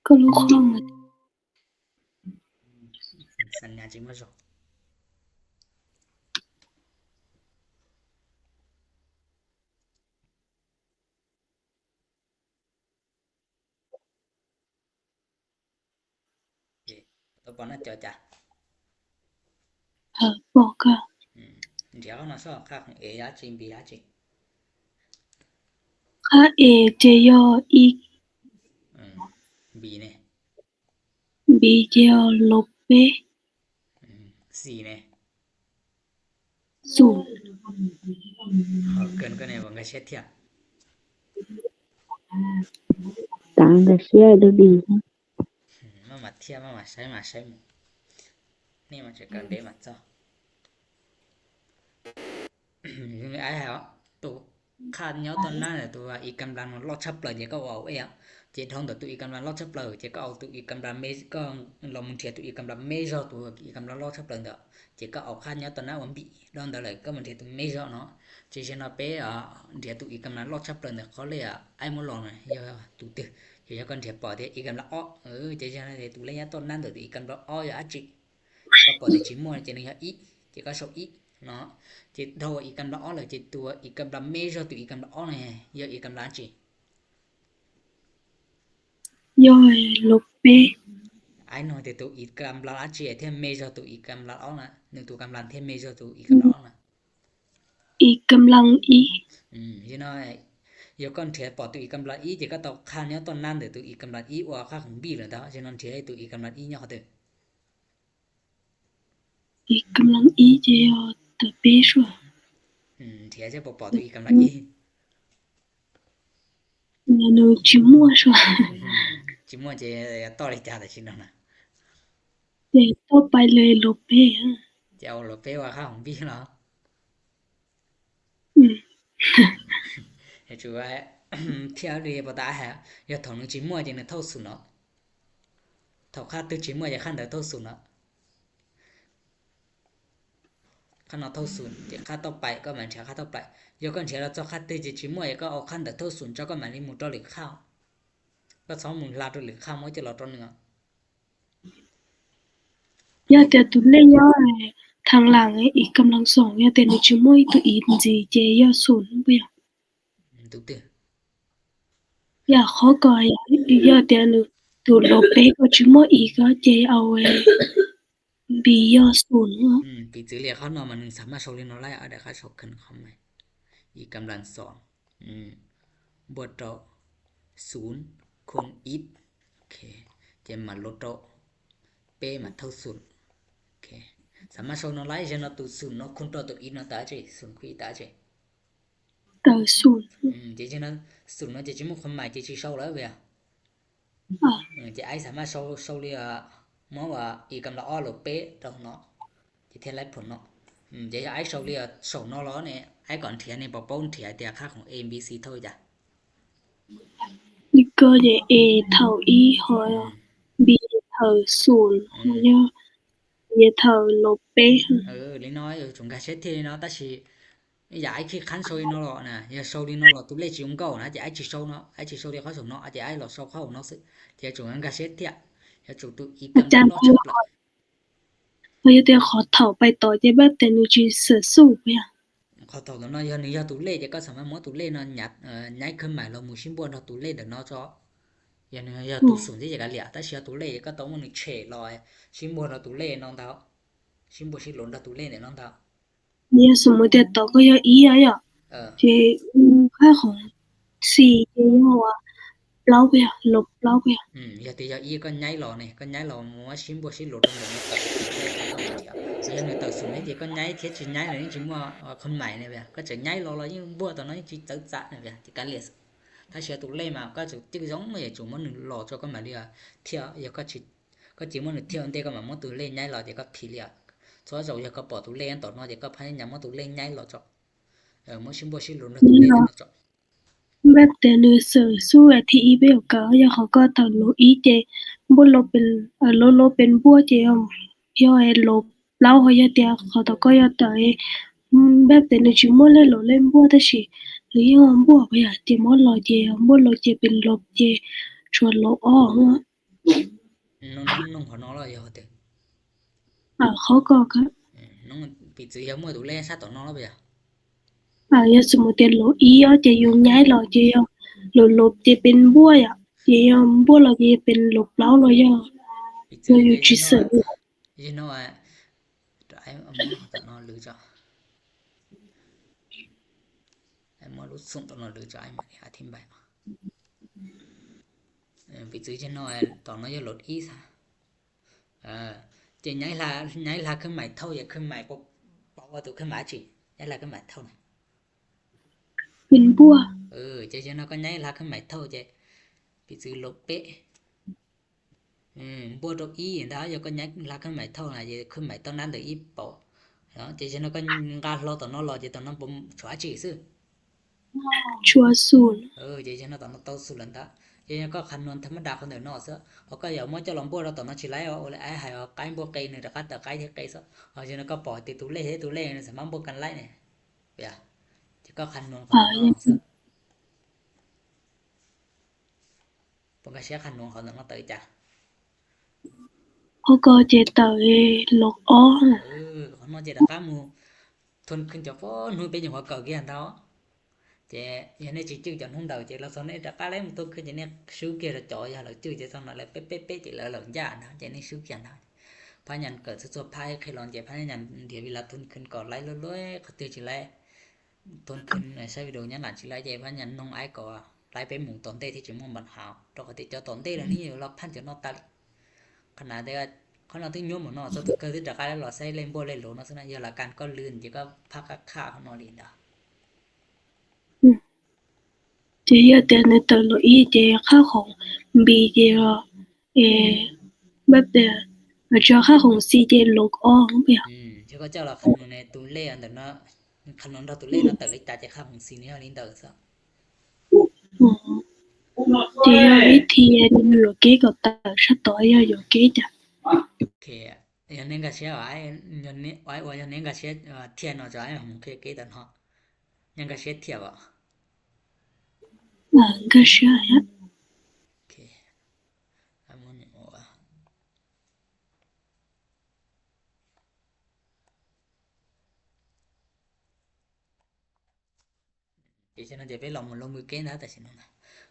ກໍລົງຄອມ. ສັນຍານຈິງບໍ່ຊອກ. ເອ ຕໍ່ໄປນະ ຈອຈາ ເອີ ບອກກະ ອືມ ດຽວນະ ຊອກຄ່າຂອງ A ຍາຈິງ B ຍາຈິງ. ຄ່າ A ຈະຍໍອີກ ອືມ B ເນ B ຈະຍໍລົບເປ ອືມ C ເນ ສູນ. ເກີນກວ່ານີ້ບໍ່ກະເຊັດທຽບ ຕ່າງກະເຊັດເດີ ອືມ ມາ ມາທຽບ ມາ ມາໃຊ້ ມາໃຊ້ ນີ້ມັນຈະການເດມາເຈົ້າ ອືມ ອ້າຍເຮົາ ໂຕ ຄ່າຍໍຕອນນັ້ນ ໂຕອີກຳລັງລອດຊັບເປີ ເຈກະເອົາເອ ເຈທອງໂຕອີກຳລັງລອດຊັບເປີ ເຈກະເອົາໂຕອີກຳລັງເມ ກໍລອງເທຍໂຕອີກຳລັງເມເຈົ້າ ໂຕອີກຳລັງລອດຊັບເປີເດີ ເຈກະເອົາຄ່າຍໍຕອນນັ້ນວ່າບີ ລອງເດີເລີຍ ກໍມັນເທໂຕເມເຈົ້າເນາະ ເຈເຊນອເປ ອາ ເທໂຕອີກຳລັງລອດຊັບເປີເດີ ຂໍເລີຍ ອ້າຍໝົດລອງນະ ເທໂຕ ເທກອນເທປອ ເທອີກຳລັງອອ ເອີ ເຈເຊນເທໂຕເລີຍໂຕນັ້ນເດີ ໂຕອີກຳລັງອ ຍາອາຈິ ກະປອດເດຈິມົວເຈນະຍາອີ ເຈກະຊອກອີເນາະ ເຈໂທອີກຳລັງອອເລີຍ ເຈຕົວອີກຳລັງເມເຈົ້າ ຕົວອີກຳລັງອອເນຍ ຍາອີກຳລັງອາຈິ ຍາລົບເປ ອາຍໂນ ເຕໂຕອີກຳລັງອາຈິ ເທເມເຈົ້າ ຕົວອີກຳລັງອອນະ ໜຶ່ງຕົວກຳລັງ ເທເມເຈົ້າ ຕົວອີກຳລັງອອນະ ອີກຳລັງອີ ອືມ ຍານ້ອຍ ຍາກ່ອນເທປອດ ຕົວອີກຳລັງອີ ເຈກະຕອບຄ່າຍາຕອນນັ້ນເດີ ຕົວອີກຳລັງອີ ອາຄ່າຂອງບີເລີຍເດີ ຍານອນເທໃຫ້ຕົວອີກຳລັງອີຍອດເດີ ອີກຳລັງອີ ເຈຍອ ຕະເປຊວ ອືມ ເທຈະບໍ່ປອດ ຕົວອີກຳລັງອີ ຍາໂນຈິມົວຊວ ອືມ ຈິມົວ ເຈຍອ ຕອເລຈາ ຕະຊິນອນນະ ເຈຕໍ່ໄປເລີຍ ລົບເປ ອາ Chả ổ lột phế qua khá hỏng vi nó. Thì chủ ai theo đi bảo ta hả, giờ thầu nó chỉ mua thì nó thâu sụn nó. Thầu khá tư chỉ mua thì khá đỡ thâu sụn nó. Khá nó thâu sụn thì khá tốc bảy, có mà thì khá tốc bảy. Giờ con chỉ là cho khá tư chỉ chỉ mua thì có ao khá đỡ thâu sụn cho con mà đi một đo lịch khao. Có sáu mùng la đo lịch khao mới cho lọt đo nữa. ຢາກແຕ່ໂຕເລກ ທາງຫຼັງ ອີກກຳລັງສອງ ຢາກແຕ່ໜຶ່ງຈຸດຫົກ ອີກໂຕອີກ ເຈ ຢາກສູນ ບໍ່ຢາກ ອືມ ຕູກເຕີ ຢາກ ຂໍ້ກໍ ຢາກແຕ່ໜຶ່ງ ໂຕລົບເປກໍຈຸດຫົກ ອີກກໍເຈ ເອົາ ໄວ້ ບີ ຢາກສູນ ອືມ ປີຈື່ລຽກເຂົ້ານອກມາໜຶ່ງ ສາມາດໂຊລີໂນໄລ ເອົາໄດ້ຄ່າໂຊຂຶ້ນຄອມໃໝ່ ອີກກຳລັງສອງ ອືມ ບວກຕໍ່ສູນຄູນອີກ ໂອເຄ ຈະມາລົບຕໍ່ເປມາເທົ່າສູນ ໂອເຄ ສາມາດໂຊໂນໄລເນາະ ຕູສູນເນາະ ຄູນຕໍ່ຕູອີກເນາະ ຕາເຈ ສູນຄູນອີກຕາເຈ ເຕົາສູນ ອືມ ເຈ ເຈເນາະ ສູນເນາະ ເຈ ເຈໝົດຄວາມໝາຍ ເຈ ເຈເຊົາແລ້ວເວຍ ເອີ ເຈ ໄອສາມາດເຊົາ ເຊົາເລີຍ ເມື່ອວ່າ ອີກຳລັງອອກໂລເປດອກເນາະ ຈະເຮັດໄດ້ຜົນເນາະ ອືມ ຈະໃຫ້ອ້າຍເຊົາເລີຍສອງນອກລ້ອເນຍ ອ້າຍກ່ອນເທຍນີ້ ປະເປົາເທຍເຕຍຄ່າຂອງເອບີຊີເທົ່າໃດ ນີ້ກໍເດ ເອເທົ່າອີ ຮອຍ ອືມ ບີເທົ່າສູນ ອືມ ຮອຍ ເອເທົ່າລົບເປ ເອີ ລີນ້ອຍ ເອີ ຈຸງກາເຊັດເທເນາະ ຕາຊິ ຢາກໃຫ້ຄິດຄັນໂຊລີໂນລອນະ ຢາກໂຊລີໂນລອນ ຕູເລກຈິງເກົ່ານະ ຈະໄອຈິໂຊເນາະ ໄອຈິໂຊເລກເຂົ້າສົມເນາະ ອາຈະໄອລອກໂຊເຂົ້າເນາະ ຈະຈົງອັນກາເຊັດເທຍ ຈະຈົງຕູອີກ ອາຈານ ເຮົາຢາກແຕ່ຂໍເຖົ້າໄປຕໍ່ ຈະແບບແຕ່ໜຶ່ງຈິເສືອສູ້ໄປອະ ຂໍເຖົ້າເນາະ ຢາກໜຶ່ງຢາກຕູເລກ ຈະກໍສາມາດໝົດຕູເລກເນາະ ຍັດ ເອີ ຍ້າຍເຄື່ອນໝາຍລອງໝູຊິມບວນເນາະ ຕູເລກເດີເນາະ ເຈາະ ຢາກໜຶ່ງຢາກຕູສູນ ຈະກະເລຍ ຕາຊິເອົາຕູເລກ ຈະກໍຕ້ອງໝົດໜຶ່ງເຊລອຍ ຊິມບວນເນາະ ຕູເລກເນາະ ເຮົາ ຊິມບວນຊິລົນເນາະ ຕູເລກເນາະ ເຮົາ ຍາສົມມຸດແຕ່ຕໍ່ກໍຍາອີອະ ເອີ ເຈ ອືມ ຄ່າຂອງສີ່ ເຈ ຍາວ່າເປົ່າເປຍ ລົບເປົ່າເປຍ ອືມ ຢາກແຕ່ຢາກອີກໍຍ້າຍລອນນີ້ ກໍຍ້າຍລອນມາຊິມບວກຊິລົນເລີຍ ເຕີສູນເລີຍ ເຕີສູນເລີຍ ເຈ ກໍຍ້າຍເທັດຊິຍ້າຍເລີຍ ຈິມວ່າເອົາຄວາມໝາຍນີ້ເປຍ ກໍຈະຍ້າຍລອນລະ ຍິ່ງບວກຕອນນັ້ນຈິເຕີຈະນີ້ເປຍ ຈິກາເລຍ ຖ້າເຊື່ອຕູເລກມາ ກໍຈະຈິກຢອງມາ ຈົງມາໜຶ່ງລອຈອກກັນມາເລຍ ເທຍ ຢາກກໍຈິ ກໍຈິມວ່າໜຶ່ງເທວເດກໍມາໝົດຕູເລກຍ້າຍລອດ ເດກໍຜີເລຍ ໂຊຈອກຢາກກໍປອກຕູເລກອັນຕໍ່ເນາະ ເດກໍພະຍາຍາມໝົດຕູເລກຍ້າຍລອດເຈາະ ເອີ ໝົດຊິມບວກຊິລົນເລີຍ ຕູເລກເນາະເຈາະ ແບບແຕ່ໜຶ່ງເສີມສູ້ແອັດທີອີເບວກາ ຢາກເຂົາກໍຕາມໂລອີເຈ ບົວລົບເປັນ ເອີ ລົບລົບເປັນບວກເຈ ຍອດລົບເລົ່າເຮົາຢາກເຕຍ ເຂົາຕາກໍຢາກຕາຍ ອືມ ແບບແຕ່ໜຶ່ງຈິໝົດເລີຍໂລເລນບວກ ຕາຊິ ຫຼືຍອດບວກຢາກເຕຍໝົດລອດເຈ ບົວລົບເຈເປັນລົບເຈ ຊວນລົບອອກ ໜຸ່ງ ໜຸ່ງ ໜຸ່ງ ຂໍນອນແລ້ວ ຢ່າເຕີ ອາ ເຂົາກໍ ອືມ ໜຸ່ງ ປີຈື່ ຢ່າມົວຕູເລກ ຊາດຕໍ່ນອນແລ້ວ ບໍ່ຢາ ອາ ຢ່າສົມມຸດແຕ່ໂລອີ ເອົາເຈຢູ່ຍ້າຍລອດ ເຈຢູ່ລົບ ເຈເປັນບວກ ເຈຢູ່ບວກລອດ ເຈເປັນລົບເລົ່າລອດ ຢ່າ ເຈຢູ່ຈິເສີ ຢູ່ເນາະ ອາ ໄອ້ ອາ ໝໍ ຕໍ່ນອນ ຫຼື ຈະ ໄອ້ໝໍ ລຸດສູງ ຕໍ່ນອນ ຫຼື ຈະ ໄອ້ໝໍ ອະທິບາຍ ເອີ ປີຈື່ ຈະນອນ ຕໍ່ນອນ ຢ່າລົດອີກຊະ ເອີ ຈະຍ້າຍລາ ຍ້າຍລາເຄື່ອນໝາຍເທົ່າ ຢ່າເຄື່ອນໝາຍ ເປົ່າ ເປົ່າວ່າໂຕເຄື່ອນໝາຍຈິ ຍ້າຍລາເຄື່ອນໝາຍເທົ່ານະ ເປັນບວກ ເອີ ຈະ ຈະນອນ ກໍຍ້າຍລາເຄື່ອນໝາຍເທົ່າ ຈະ ປີຈື່ ລົບເປ ອືມ ບວກໂຕອີ ດາວ ຢາກກໍຍ້າຍລາເຄື່ອນໝາຍເທົ່ານະ ຈະເຄື່ອນໝາຍເທົ່ານັ້ນໂຕອີ ເປົ່າ ເນາະ ຈະ ຈະນອນ ກໍການລໍຕໍ່ນອນ ລໍ ຈະ ຕອນນັ້ນ ບໍ່ ຊວາຈິຊື່ ຊວາສູນ ເອີ ເຈ ເຈເນາະ ຕອນນັ້ນເຕົ້າສູນລະຕະ ເຈເນາະ ກໍຄຳນວນທຳມະດາຂອງເດີເນາະ ເຊິ່ງເຮົາກໍຢາກມາຈະລອງບວກລະຕອນນັ້ນຊິໄລ ເອົາ ເອົາ ເອົາ ໃຫ້ເຮົາກາຍບວກເກໜຶ່ງ ແລ້ວກໍຕະກາຍເທເກຊະ ເຮົາເຈເນາະ ກໍປອກຕິດຕົວເລກ ເຮັດຕົວເລກ ສາມາດບວກກັນໄລນີ້ ເປັນ ເຈ ກໍຄຳນວນຂອງເດີເນາະ ເຊິ່ງ ເພິ່ນກໍເຊຍຄຳນວນເຂົາເນາະ ເຕີຈາ ເຂົາກໍເຈເຕີລົກອອກ ເອີ ເຂົາເນາະ ເຈຕະກາໝູ່ ທົນຂຶ້ນຈະຟ້ອນ ຮູ້ເປັນຫຍັງວ່າເກົ່າກຽນເຮົາ ເຈ ຍານີ້ຈິຈື່ຈະຮຸ່ງເດົາ ເຈລາວຊອນນີ້ຕະກາແລ້ວ ມັນຕົ້ນຂຶ້ນຈະນີ້ ຊູກຽນຈອ ຢາລາວຈື່ຈະຊອນນັ້ນແຫຼະ ເປະໆ ເປະ ເຈລາວລາວຢ້ານເນາະ ເຈນີ້ຊູກຽນເນາະ ພະຍານເກີດສຸດໂພຍ ໄພໄຄລອນ ເຈພະຍາຍາມ ດຽວເວລາທຸນຂຶ້ນກໍໄລ່ລົດໆ ເຂົາຕື່ຈະໄລ່ ຕົ້ນຂຶ້ນໃນໃຊ້ວິດີໂອຍານຫຼັງຊິໄລ່ ເຈພະຍາຍາມນ້ອງອ້າຍກໍໄລ່ໄປໝູ່ຕອນເດທີ່ຈະມ່ວນບັນຫາ ດອກເຂົາຕິດຈອດຕອນເດແລ້ວນີ້ ລາພັນຈະນອກຕາ ຂະໜາດແຕ່ວ່າ ຂະໜາດທີ່ໂຍມເນາະ ສະເຕີເກີທີ່ຕະກາແລ້ວລາວໃຊ້ເລນໂບເລນໂລເນາະ ສະນັ້ນ ເວລາການກໍລື່ນ ເຈກໍພັກກະຂາວເນາະ ລີນດາ ອືມ ເຈເຍແຕ່ໃນເຕີໂລອີ ເຈຄ່າຂອງບີ ເຈ ເອ ແບບແຕ່ ເຈົ້າຄ່າຂອງຊີ ເຈລົກອອກເປີຍ ອືມ Có chắc là khăn nó này tủ lê ăn được nó, khăn nó ra tủ lê nó tự lấy trả cái khăn hồng xin nó lên đỡ sao. Ồ. Thì do ít thì mình rửa cái cột tao sắp tối do rửa cái chả. Ok. Yo nên gà xé ai, yo nên ai ua yo nên gà xé thiệt nó cho ai hồng kia cái tận họ. Nên gà xé thiệt vậy. Ờ, gà xé ai á. Ok. Ai muốn ua. Thì cho nên thì phải lòng mình lòng người kế đó tại sao nó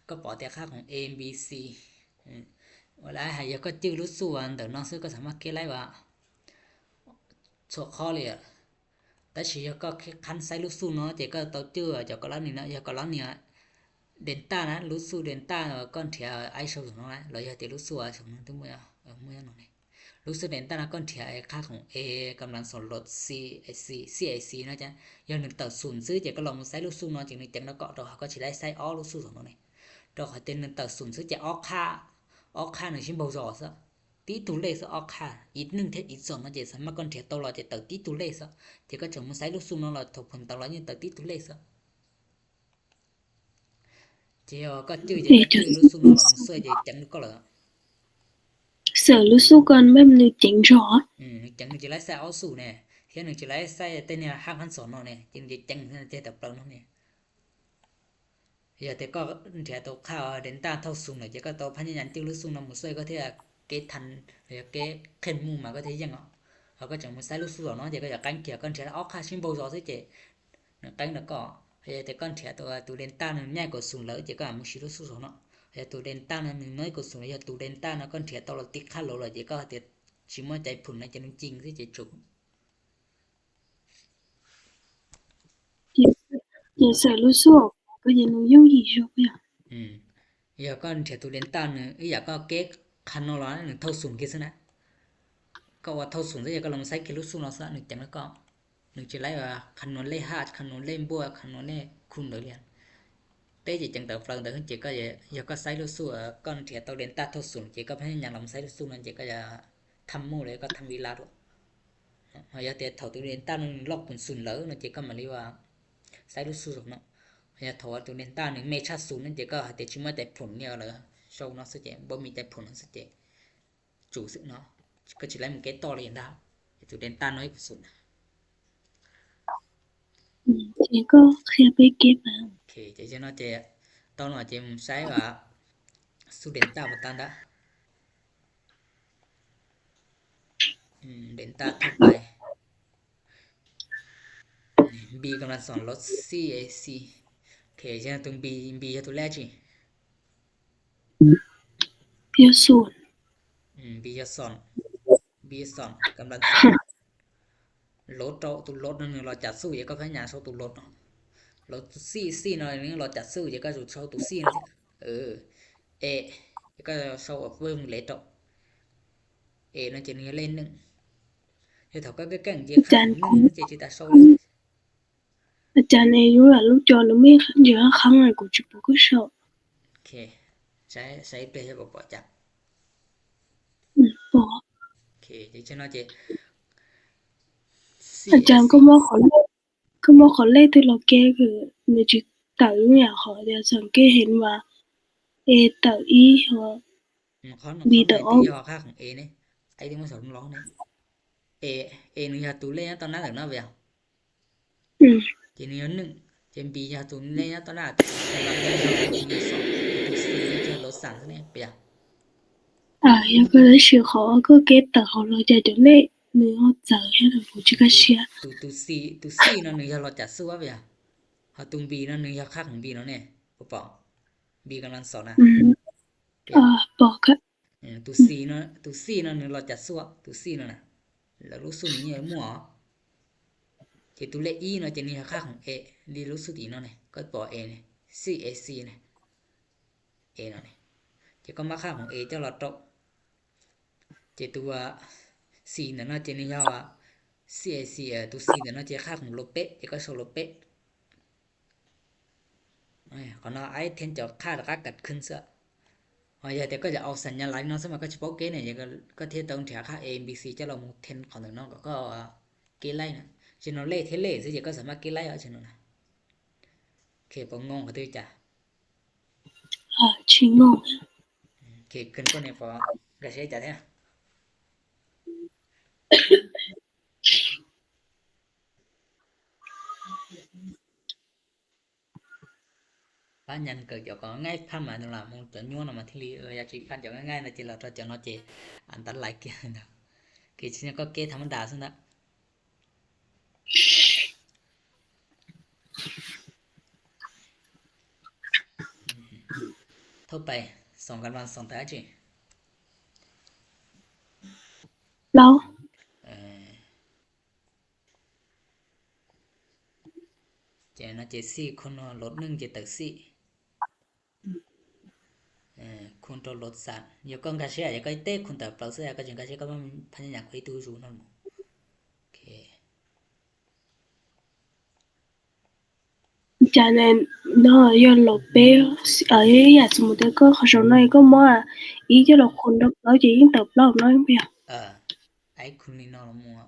có bỏ theo khác hồng A B C. Ua lai hãy giờ có chữ lũ xu ăn tờ nó xưa có sắm mắc kế lai và số khó liền. Tại sao giờ có khăn sai lũ xu nó chỉ có tàu chữ cho có lắm nữa, giờ có lắm nữa. Delta นะ lũ xu delta con thẻ ai số nó แล้ว giờ thì lũ xu ai số nó tôi mua mua nó này. Lũ xu delta นะ con thẻ ai khác hồng A กำลังสองลด C A C C A C เนาะจ้ะ giờ หนึ่ง tàu sùn xứ chỉ có lòng sai lũ xu nó chỉ หนึ่ง chẳng nó có rồi có chỉ lấy sai ó lũ xu số nó này. Rồi khỏi tên หนึ่ง tàu sùn xứ chỉ ó kha ó kha หนึ่ง xin bao giờ sao. Tí tù lê sao ó kha, ít หนึ่ง thế ít số nó chỉ sao mà con thẻ tàu lo chỉ tàu tí tù lê sao. Chỉ có chồng muốn sai lũ xu nó là thuộc phần tàu lo như tàu tí tù lê sao. Chỉ có chữ chỉ có chữ lũ xu nó là một số chỉ chẳng được có là. Sợ lũ xu con bấm หนึ่ง chỉnh rõ. Ừ, chẳng được chỉ lấy sai ó xu nè. Thế หนึ่ง chỉ lấy sai tên này hắc hẳn số nó nè, chỉ chỉ chẳng thế tập đầu nó nè. Giờ thì có thẻ tàu kha delta thâu sùng nữa chỉ có tàu phát nhắn chữ lũ xu nó một số có thể là cái thành, cái khen mu mà có thể dừng họ. Họ có chẳng muốn sai lũ xu nó chỉ có giờ cánh kia con thẻ ó kha xin bao giờ thế chỉ. Nó cánh nó có. Giờ thì con thẻ tàu tù delta nó nhảy của sùng lỡ chỉ có một xíu lũ xu nó. Giờ tù delta nó nói của sùng là giờ tù delta nó con thẻ tàu là tí kha lỗ là chỉ có thể chỉ mua chạy phun nó cho nó chỉnh thế chỉ chụp. Chỉ, chỉ sợ lũ xu có gì nó giống gì rồi bây giờ. Ừ. Giờ con thẻ tù delta nó, ý giờ có cái khăn nó là nó thâu sùng kia xưa nè. Có qua thâu sùng thế giờ có lòng sai kia lũ xu nó sao nó chẳng nó có. หนึ่ง chỉ lấy và khăn nó lê hạt, khăn nó lê bùa, khăn nó lê khung đó liền. Tế chỉ chẳng tàu phần đó chỉ có giờ, giờ có sai lũ xu con thẻ tàu delta thâu sùng chỉ có phải nhắn lòng sai lũ xu nó chỉ có giờ thăm mu đấy có thăm vi lát. Họ giờ thì thầu tù delta nó lọc phun sùng lỡ nó chỉ có mà lý và sai lũ xu nó. Họ giờ thầu tù delta nó mê sát sùng nó chỉ có họ thì chỉ mới tại phun nhiều lỡ. Sau nó sẽ chỉ, bao mi tại phun nó sẽ chỉ. Chủ sự nó. Có chỉ lấy một cái to liền đó. Thì tù delta nó ít sùng. ອືມ ເຈກໍເຄີຍໄປເກັບມາ. ໂອເຄ ເຈເນາະ ເຈ ຕອນວ່າເຈໃຊ້ວ່າ ສະຕູເດັນຕ້າ ບໍ່ຕັນດາ ອືມ ເດັນຕ້າທົ່ວໄປ ບີກຳລັງສອນລົດ ຊີເອຊີ ໂອເຄ ເຈຕົງບີ ບີຢູ່ຕົງແລກຈີ ບີສູນ ອືມ ບີສອນ ບີສອນ ກຳລັງສອນ ລົດເນາະ ຕູລົດນັ້ນ ເຮົາຈະສູ້ ເອກໍພະຍາຍາມສູ້ຕູລົດເນາະ ລົດ ຊີ ຊີເນາະ ເຮົາຈະສູ້ ເອກໍສູ້ຕູຊີເນາະ ເອີ ເອ ເອກໍສູ້ເບິ່ງເລດເນາະ ເອເນາະ ເຈເນາະ ເລດໜຶ່ງ ເຮັດເທົ່າກັບແກ້ງເຈ ຂາດໜຶ່ງ ເຈຊິຕາສູ້ ອາຈານ ເອຢູ່ລະ ລູກຈອນໜຶ່ງມີເຍອະຄັ້ງ ກູຊິບໍ່ກະຊອກ ໂອເຄ ໃຊ້ ໃຊ້ເປເຮັດບໍ່ປະຈັກ ອືມ ບໍ່ ໂອເຄ ເຈເນາະ ເຈ ອາຈານ ກະມາຂໍເລກ ກະມາຂໍເລກແຕ່ລະແກ້ ຄື ໜຶ່ງຈິຕາຍຫຍັງ ຂໍ ດຽວສັງເກດເຫັນວ່າ ເອຕາອີ ຫຼືວ່າ ອືມ ບີຕາອອກ ເອ ເອ ເອ ໜຶ່ງ ເຮົາຕູເລກຕອນນັ້ນເນາະ ເວຍ ອືມ ເຈໜຶ່ງ ເຈບີເຮົາຕູເລກຕອນນັ້ນ ເຈສອງ ເຈສີ່ ເຈລົດສາມເນາະ ເວຍ ອາ ເຮົາກະໄດ້ຊື່ເຂົາ ກະເກັບຕາເຂົາ ລະຈະຈົນເລກ ໜຶ່ງເຮົາເຈີ ເຮົາບໍ່ຈິກະເຊຍ ຕູ ຕູຊີ ຕູຊີເນາະ ໜຶ່ງເຮົາລະຈະສູ້ ເວຍ ເຮົາຕູບີເນາະ ໜຶ່ງເຮົາຄາກຂອງບີເນາະ ນີ້ ບໍ່ປອກ ບີກຳລັງສອນນະ ອືມ ເອີ ປອກກະ ເອີ ຕູຊີເນາະ ຕູຊີເນາະ ໜຶ່ງລະຈະສູ້ ຕູຊີເນາະນະ ລະລູກຊູນີ້ໝໍ ເຈຕູເລກອີເນາະ ເຈນີ້ຄ່າຂອງເອ ລີລູກຊູອີເນາະນີ້ ກໍປອກເອນີ້ ຊີເອຊີນີ້ ເອເນາະນີ້ ເຈກໍມາຄ່າຂອງເອ ເຈົ້າລະໂຕະ ເຈຕູວ່າຊີເນາະ ເຈນີ້ເຮົາວ່າ ຊີເອຊີ ເອີ ຕູຊີເນາະ ເຈຄ່າຂອງໂລເປະ ເຈກໍໂຊໂລເປະ ເອີ ຂອງເຮົາໄອເທັນຈະຄ່າລະກະກັດຂຶ້ນເສຍ ເຮົາຢາກແຕ່ກໍຈະເອົາສັນຍາລັກເນາະ ສະມາກໍຊິປອກເກເນາະ ກໍ ກໍເທດຕ້ອງເທຄ່າເອ ບີ ຊີ ຈະລອງເທັນຂອງເນາະ ກໍ ກໍ ເກໄລ່ນະ ເຊັ່ນວ່າເລກເທເລກຊີ້ ເຈົ້າກໍສາມາດເກໄລ່ເອົາເຊັ່ນນັ້ນນະ. ໂອເຄ ບໍ່ງົງເຂົາຕື່ຈະ ເອີ ຊິງົງ. ໂອເຄ ຂຶ້ນຕົ້ນໃຫ້ພໍ ກະເຊຈະແທ້. ພະຍັນເກີດຈາກກໍງ່າຍ ຜ່ານມາໂນລາ ມົງຈະຍວນອອກມາທີລີ ເອີ ຢາກຊິຜ່ານຈາກງ່າຍໆນະ ເຈລາຈອດຈະເນາະ ເຈ ອັນຕະລາຍເກຍນະ ເກຊິນະກໍເກທຳມະດາຊັ້ນນະ. ທົ່ວໄປ ສອງກັນວັນ ສອງຕາຈີ ລາວ ເອີ ເຈນະ ເຈສີ່ຄູນລົດໜຶ່ງ ເຈເຕີສີ່ ເອີ ຄູນໂຕລົດສາມ ຍາກອງກາເຊຍ ຍາກອງເຕຄູນຕາເປົ່າເຊຍ ກາເຊຍ ກາເຊຍ ກໍພະຍາຍາມຄຸຍຕູຢູ່ນັ້ນ. ໂອເຄ ຈາແນນເນາະ ຍອດລົບເປ ເອີ ຢ່າສົມມຸດເດີ ກໍເຂົາເຈົ້ານ້ອຍກໍມາ ອີກຈະລະຄົນດອກເຮົາຈະຍິ່ງເຕີບເລົ່ານ້ອຍເປີ ເອີ ໄອ້ຄຸນນີ້ເນາະ ລະມົວ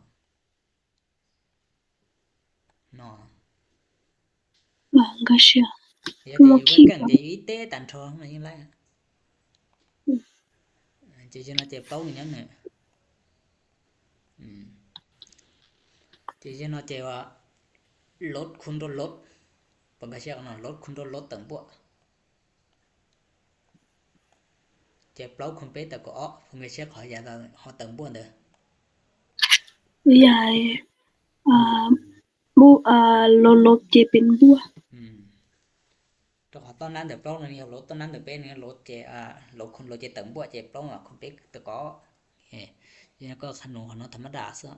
ເນາະ ວ່າກາເຊຍ ເອີ ເຈົ້າມາຂີ່ ເຈົ້າອີເຕຕັນທອງມາຍັງໄລ ອືມ ເຈົ້າເນາະ ເຈົ້າເປົາອີຫຍັງນີ້ ອືມ ເຈົ້າເນາະ ເຈົ້າວ່າລົດຄຸນລົດລົດ ປະກາເຊຍເນາະ ລົດຄຸນລົດລົດເຕີງບົວ ເຈົ້າເປົາຄຸນເປຕະກໍອອກ ປະກາເຊຍຂໍຢ່າເຕີງບົວເດີ ຢາຍ ອ່າ ບຸ ອ່າ ລົດລົບເຈເປັນບົວ ອືມ ຕ້ອງ ຕ້ອງນັ້ນເດີ ໂປຣນີ້ລົດ ຕ້ອງນັ້ນເດີ ເປັນລົດເຈ ອ່າ ລົດຄຸນລົດເຈເຕີງບົວ ເຈໂປຣວ່າຄຸນເປັກຕະກໍ ເອີ ແລ້ວກໍຂະໜົມຂອງເຮົາທຳມະດາຊະ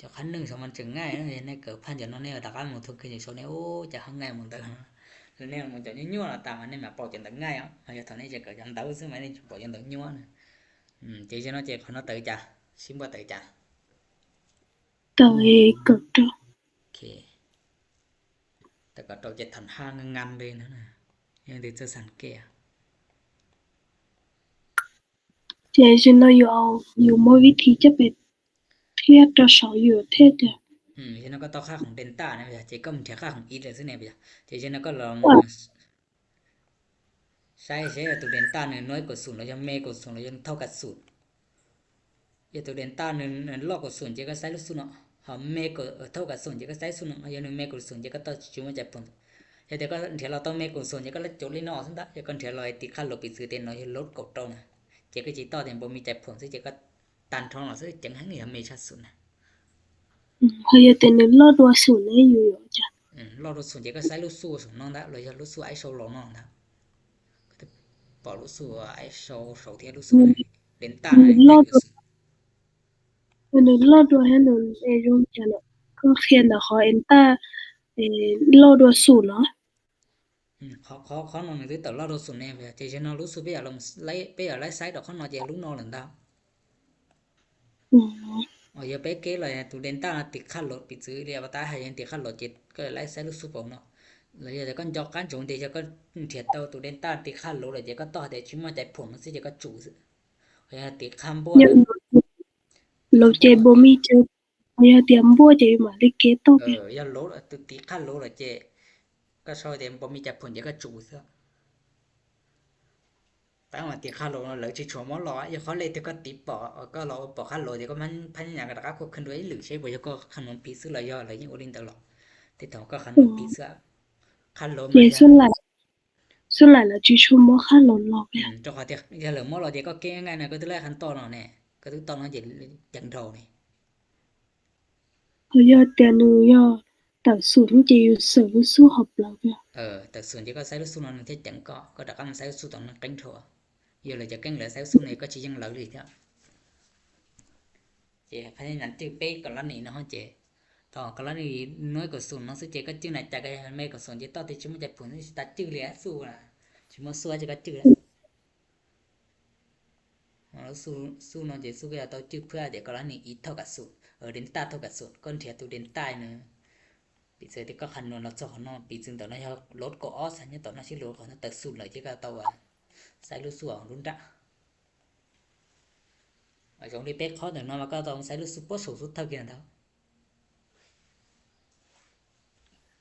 ຈາກຂັ້ນໜຶ່ງສອງມັນຈະງ່າຍເນາະ ໃນເກີດພັນຈາກນັ້ນແນວ ຕາການໝົງທຸກຄືນຢູ່ໂຊນນີ້ ໂອ້ ຈະຫາງ່າຍໝົງເດີ ແລ້ວແນວມັນຈະຍົວໆລະຕາມ ອັນນີ້ມາເປົ່າຈົນຕາງ່າຍເນາະ ເຮົາຈະເທົ່ານີ້ຈະເກີດຈານເດົາ ຊຶ່ງມັນນີ້ເປົ່າຈົນຕາຍົວນະ ອືມ ເຈຊິເນາະ ເຈຂໍເນາະ ເຕີຈາ ຊິບໍ່ເຕີຈາ ເຕີເກີດ ໂອເຄ ແຕ່ກໍຕົກເຈັດພັນຫ້າງາມເລີຍນະ ຍັງໄດ້ເຈີສັນແກ່ ເຈຊິນະ ຢູ່ເອົາ ຢູ່ໝົດວິທີຈະໄປທຽບຕໍ່ເສົາຢູ່ແທ້ຈ້ະ ອືມ ເຈຊິນະ ກໍຕໍ່ຄ່າຂອງເດນຕານະ ເຈກໍມັນທຽບຄ່າຂອງອີກແລ້ວຊິແນ່ ເຈຊິນະ ກໍລອງ ໃຊ້ ໃຊ້ໂຕເດນຕາໜຶ່ງນ້ອຍກວ່າສູນ ແລ້ວຍັງເມກວ່າສູນ ແລ້ວຍັງເທົ່າກັບສູນ ເອີ ໂຕເດນຕາໜຶ່ງລອກກວ່າສູນ ເຈກໍໃຊ້ລູກສູດເນາະ ເຮົາເມກວ່າ ເທົ່າກັບສູນ ເຈກໍໃຊ້ສູນເນາະ ເຮົາຍັງເມກວ່າສູນ ເຈກໍຕໍ່ຊິມາຈາກຜົນ ເຮັດແຕ່ກໍເທລາວຕ້ອງເມກວ່າສູນ ເຈກໍລະຈົດລີເນາະ ຊັ້ນຕະ ເຈກໍເທລາວຕິຄາໂລປິດຊື່ເຕັນເນາະ ເຮັດລົດກວ່າເກົ່ານະ ເຈກໍຊິຕໍ່ແຕ່ບໍ່ມີຈາກຜົນ ເຈກໍຕັນທ້ອງເນາະ ເຈງໃຫ້ເມຊາສູນນະ ອືມ ເຮົາຢາກແຕ່ໜຶ່ງລອດວ່າສູນໃຫ້ຢູ່ຢູ່ຈ້ະ ອືມ ລອດວ່າສູນ ເຈກໍໃຊ້ລູກສູດສອງນ້ອງນະ ລະຢາລູກສູດໄອໂຊລອງນອນນະ ປອກລູກສູດ ໄອໂຊ ໂຊເທຍລູກສູດ ເດນຕາ ລອດ ເອີ ລອດດ້ວຍໃຫ້ໜຶ່ງເອຍົງຈັນ ກໍຂຽນດອກຄອເອັນຕາ ເອ ລອດດ້ວຍສູນເນາະ ອືມ ຂໍ ຂໍ ຂໍໜຶ່ງຕື່ຕອນລອດດ້ວຍສູນແນ່ ເຈຊິນອລລູກສູດ ເປຍາລົງໄລ ເປຍາໄລໄຊດອກ ຂໍໜຶ່ງເຈລູກນອນເລີຍດາວ ອໍ ອໍ ຢາເປເກເລີຍ ຕູເດນຕາຕິຄາໂລປິດຊື່ ເລຍວ່າຕາໃຫ້ຍັງຕິຄາໂລເຈັດ ກໍໄລໄຊລູກສູດເປົ່າເນາະ ລະຢາແຕ່ກ່ອນຈອກການຈົງເດ ຈະກໍທຽບເຕົາຕູເດນຕາຕິຄາໂລ ລະຈະກໍຕໍ່ແຕ່ຊິມາໃຈຜົມ ມັນຊິຈະກໍຈູ ເວລາຕິຄາມບົວ ໂລເຈບໍ່ມີເຈີ ເວລາຕຽມບົວຈະມາລິເກໂຕ ເອີ ຢ່າໂລ ຕິຄາໂລລະເຈ ກໍຊອຍເຕັມ ບໍ່ມີຈັກຜົນ ຈະກະຈູເສືອ ແຕ່ວ່າຕິຄາໂລລະຊິຊົມມອລອ ຢ່າຂໍເລກ ແຕ່ກໍຕິປອ ກໍລອປອຄາໂລ ແຕ່ກໍມັນພະຍາຍາມກະຕະກະຄົບຂຶ້ນດ້ວຍ ຫຼື ເຊບໍ່ ແລ້ວກໍຂະໜົມປີເສືອລະຍໍ ລະຍິງໂອລິນຕະຫຼອດ ຕິເຖິາກໍຂະໜົມປີເສືອ ຄາໂລ ເມ ສ່ວນຫຼາຍ ສ່ວນຫຼາຍແລ້ວຈະຊົມມອລອກ ອືມ ເຈົ້າຂອງເດ ຢ່າເລີມມອລອກເດ ກໍເກັ່ງງ່າຍນະ ກໍຖືໄດ້ຂັ້ນຕອນເນາະແນ່ ກໍຖືຕອນເນາະເດ ຈັ່ງເທົ່ານີ້ ເຮົາຢາກແຕ່ໜຶ່ງຢາກ ແຕ່ສູນເຈຢູ່ເສີລູກສູດເຮົາເປົ່າເນາະ ເອີ ແຕ່ສູນເຈກໍໃຊ້ລູກສູດເນາະ ໜຶ່ງເທັດຈັ່ງກໍ ກໍຕະກຳໃຊ້ລູກສູດຕອນນັ້ນເກັ່ງເທົ່າ ເຢາເລີຍຈະເກັ່ງເລີຍ ໃຊ້ລູກສູດນີ້ກໍຊິຍັງເລີຍເດ ເຈພະຍາຍາມຈື່ເປ້ກໍລະນີເນາະ ເຈ ຕໍ່ກໍລະນີນ້ອຍກວ່າສູນເນາະ ເຈກໍຈື່ໃນໃຈ ກໍແມ່ນກວ່າສູນ ເຈຕໍ່ທີ່ຊິມາໃຈຜົນ ຊິຕັດຈື່ເລີຍສູ້ນະ ຊິມາສູ້ ເຈກໍຈື່ແລ້ວ ເຮົາສູ້ ສູ້ເນາະ ເຈສູ້ກໍຕ້ອງຈື່ເພື່ອ ເດ ກໍລະນີອີເທົ່າກັບສູນ ເອີ ເດນຕາເທົ່າກັບສູນ ກໍເທຍຕູເດນຕາໜຶ່ງ ປີເຊີ ເດ ກໍຄັນນວນເນາະ ຈອກເນາະ ປີຈຶ່ງຕອນນັ້ນເຮົາລົດກໍອອກ ສັນຍາຕອນນັ້ນຊິລົດກໍເຕີສູນເລີຍ ເຈກໍຕອນວ່າ ໃຊ້ລູກສູດລຸນດະ Ở trong đi pet khó được nó mà có tao xài lướt super sổ rút thao kia tao.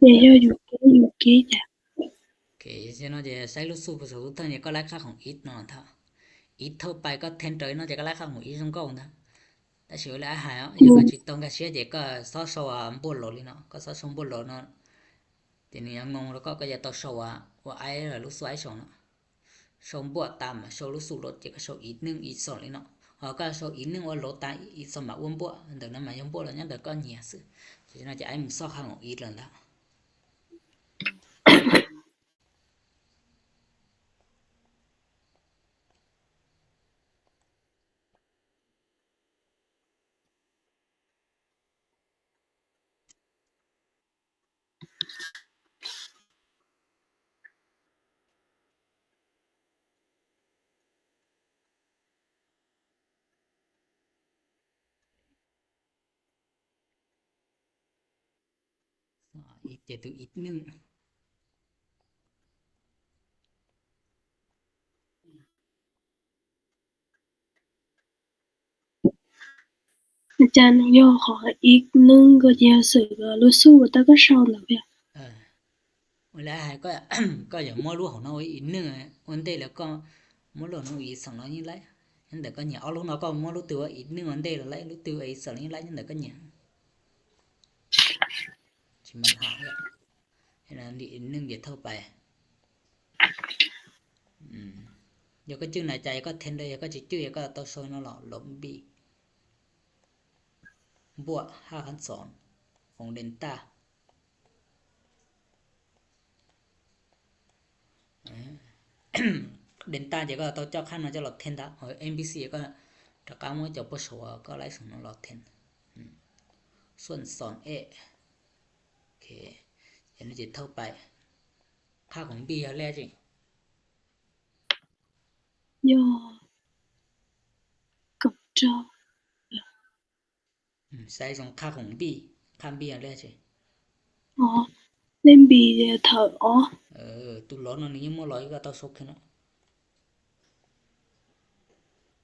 Để cho dù cái dù cái chả. Ok, cho nó để xài lướt super sổ rút thao này có lái khác không ít nó thao. Ít thao bài có thêm trời nó chỉ có lái khác không ít trong câu thao. Ta sửa lại hài á, giờ có chỉ tông cái xía chỉ có xóa sổ à, buôn lỗ đi nó, có xóa sổ buôn lỗ nó. Thì nó ngông rồi có cái giờ tao sổ à, của ai là lướt số ai sổ nó. ສົມບວກຕາມໂຊລຸສຸລົດ ຈະກະໂຊອີກໜຶ່ງ ອີກສອງເລີຍເນາະ. ເຮົາກະໂຊອີກໜຶ່ງວ່າໂລຕາ ອີກສອງມາອ້ວນບວກ ເດີນນຳມາຍ້ອນບວກ ແລ້ວຍັງເດີນກໍເຫຍຊື່. ຈະນັ້ນຈະໄອ້ໝູ່ຊອກຫາອອກອີກແລ້ວລະ. ອີກເຈັດ ອີກໜຶ່ງ. ອາຈານ ຍໍຂໍອີກໜຶ່ງກໍຈະເສີກໍລຸສຸຕາກໍເຊົາແລ້ວເວຍ. ເອີ ເວລາໃຫ້ກໍ ກໍຢ່າມົວລຸຂອງນ້ອງອີກໜຶ່ງ ອັນເດ ແລ້ວກໍມົວລຸນ້ອງອີກສອງນ້ອງນີ້ໄລ ອັນເດ ກໍຫຍັງເອົາລູກນ້ອງກໍມົວລຸຕື່ວ່າອີກໜຶ່ງ ອັນເດ ແລ້ວໄລລຸຕື່ວ່າອີກສອງນີ້ໄລ ອັນເດ ກໍຫຍັງ ຊິມັນຫາ ເຮັດອັນນີ້ໜຶ່ງຈະເທົ່າໄປ ອືມ ຢາກກໍຈື່ໃນໃຈກໍແທນເລີຍ ຢາກກໍຈະຈື່ ຢາກກໍເຕົ້າໂຊຍເນາະ ລົບບີ ບວກຫ້າຂັ້ນສອງຂອງເດນຕາ ເດນຕາ ຈະກໍເຕົ້າເຈົ້າຂັ້ນມາຈະລັບແທນດາ ເອັມບີຊີ ກໍຕະກາມວ່າຈະປະໂຊ ກໍໄລ່ສອງມາລັບແທນ ສ່ວນສອງເອ ໂອເຄ ອັນນີ້ຈະເທົ່າໄປ ຄ່າຂອງບີເຮົາແລ້ວຈິ ຍອກກັບເຈົ້າ ອືມ ໃສ່ສອງຄ່າຂອງບີ ຄ່າບີເຮົາແລ້ວຊິ ອໍ ເລ່ນບີເທົ່າ ອໍ ເອີ ຕູລອນນີ້ຍັງບໍ່ລອຍກໍເຕົ້າໂຊກຂຶ້ນເນາະ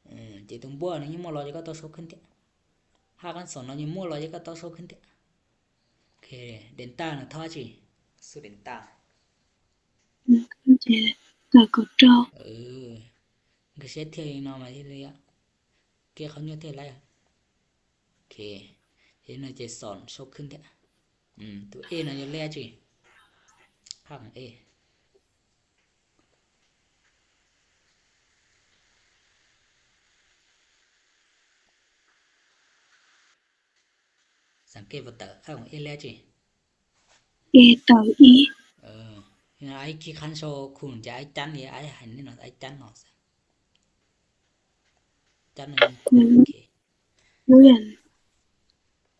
ເອີ ເຈຕຸງບົວນີ້ຍັງບໍ່ລອຍກໍເຕົ້າໂຊກຂຶ້ນເຕະ ຫ້າກັນສອງເນາະຍັງບໍ່ລອຍກໍເຕົ້າໂຊກຂຶ້ນເຕະ ໂອເຄ ເດນຕານະທອດຊິ ສູ່ເດນຕາ ອືມ ໂອເຄ ກໍກໍເຈົ້າ ເອີ ກໍເຊັດເທື່ອອີກເນາະ ມາເລື້ອຍໆ ເກເຂົາຍົດເທື່ອໄລ ໂອເຄ ເຫັນວ່າຈະສອນໂຊກຂຶ້ນແທ້ ອືມ ໂຕເອນະຢູ່ແລ້ວຈິ ຂ້າງເອ ສັງເກດວ່າເຕີ ຂ້າງເອແລ້ວຈິ ເອເຕີອີ ເອີ ອາໄອ້ຂີ້ຄັນໂຊຄຸນຈະໄອ້ຈັນ ອາໄອ້ຫັນນີ້ເນາະ ໄອ້ຈັນເນາະ ຈັນ ອືມ ໂອເຄ ເລື່ອນ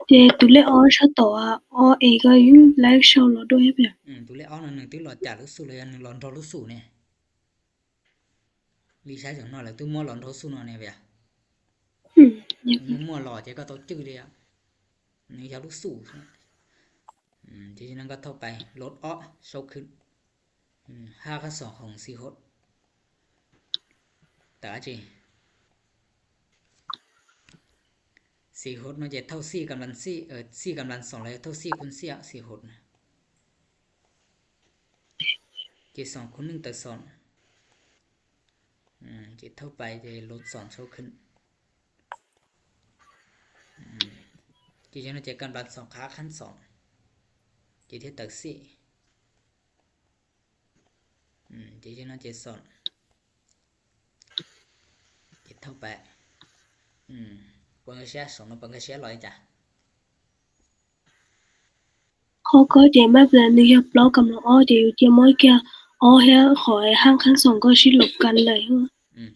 ເຈຕຸເລອອຊະໂຕອາ ອເອກໍຢູ່ໄລເຊົາລໍໂດຍເປັນ ອືມ ຕຸເລອອນໜຶ່ງ ຕຸຫຼອດຈາກລຸກສູເລີຍ ໜຶ່ງຫຼອນໂທລຸກສູແນ່ ລີຊາຍຈັ່ງນ້ອຍແລ້ວ ຕຸມົວຫຼອນໂທຊຸນອນແນ່ເວຍ ອືມ ຍັງມົວຫຼອດເຈກໍໂຕຈື່ເດຍ ນີ້ຢາກລຸກສູ ອືມ ທີນັ້ນກໍເທົ່າໄປ ລົດອອກ ໂຊກຂຶ້ນ ອືມ ຫ້າກັບສອງຂອງສີ່ຫົດ ຕາຈິ ສີ່ຫົດມັນຈະເທົ່າສີ່ກຳລັງສີ່ ເອີ ສີ່ກຳລັງສອງແລ້ວເທົ່າສີ່ຄູນສີ່ ສີ່ຫົດນະ ເຈສອງຄູນໜຶ່ງເຕີສອງ ອືມ ເຈເທົ່າໄປ ເຈລົດສອງໂຊກຂຶ້ນ ອືມ ເຈຈັ່ງນັ້ນເຈກຳລັງສອງຄ່າຂັ້ນສອງ ເຈເທົ່າເຕີສີ່ ອືມ ເຈຈັ່ງນັ້ນເຈສອງ ເຈເທົ່າໄປ ອືມ ປຶງກະເຊຍສອງ ປຶງກະເຊຍລອຍຈ້ະ ເຂົາກໍຈະມາເປັນໜຶ່ງຢາກເປົ່າກຳລັງອອກ ຈະຢູ່ທີ່ໝົດແກ່ອອກແຮງ ຂໍໃຫ້ຮ່າງຂັ້ນສອງກໍຊິລົບກັນເລີຍ ອືມ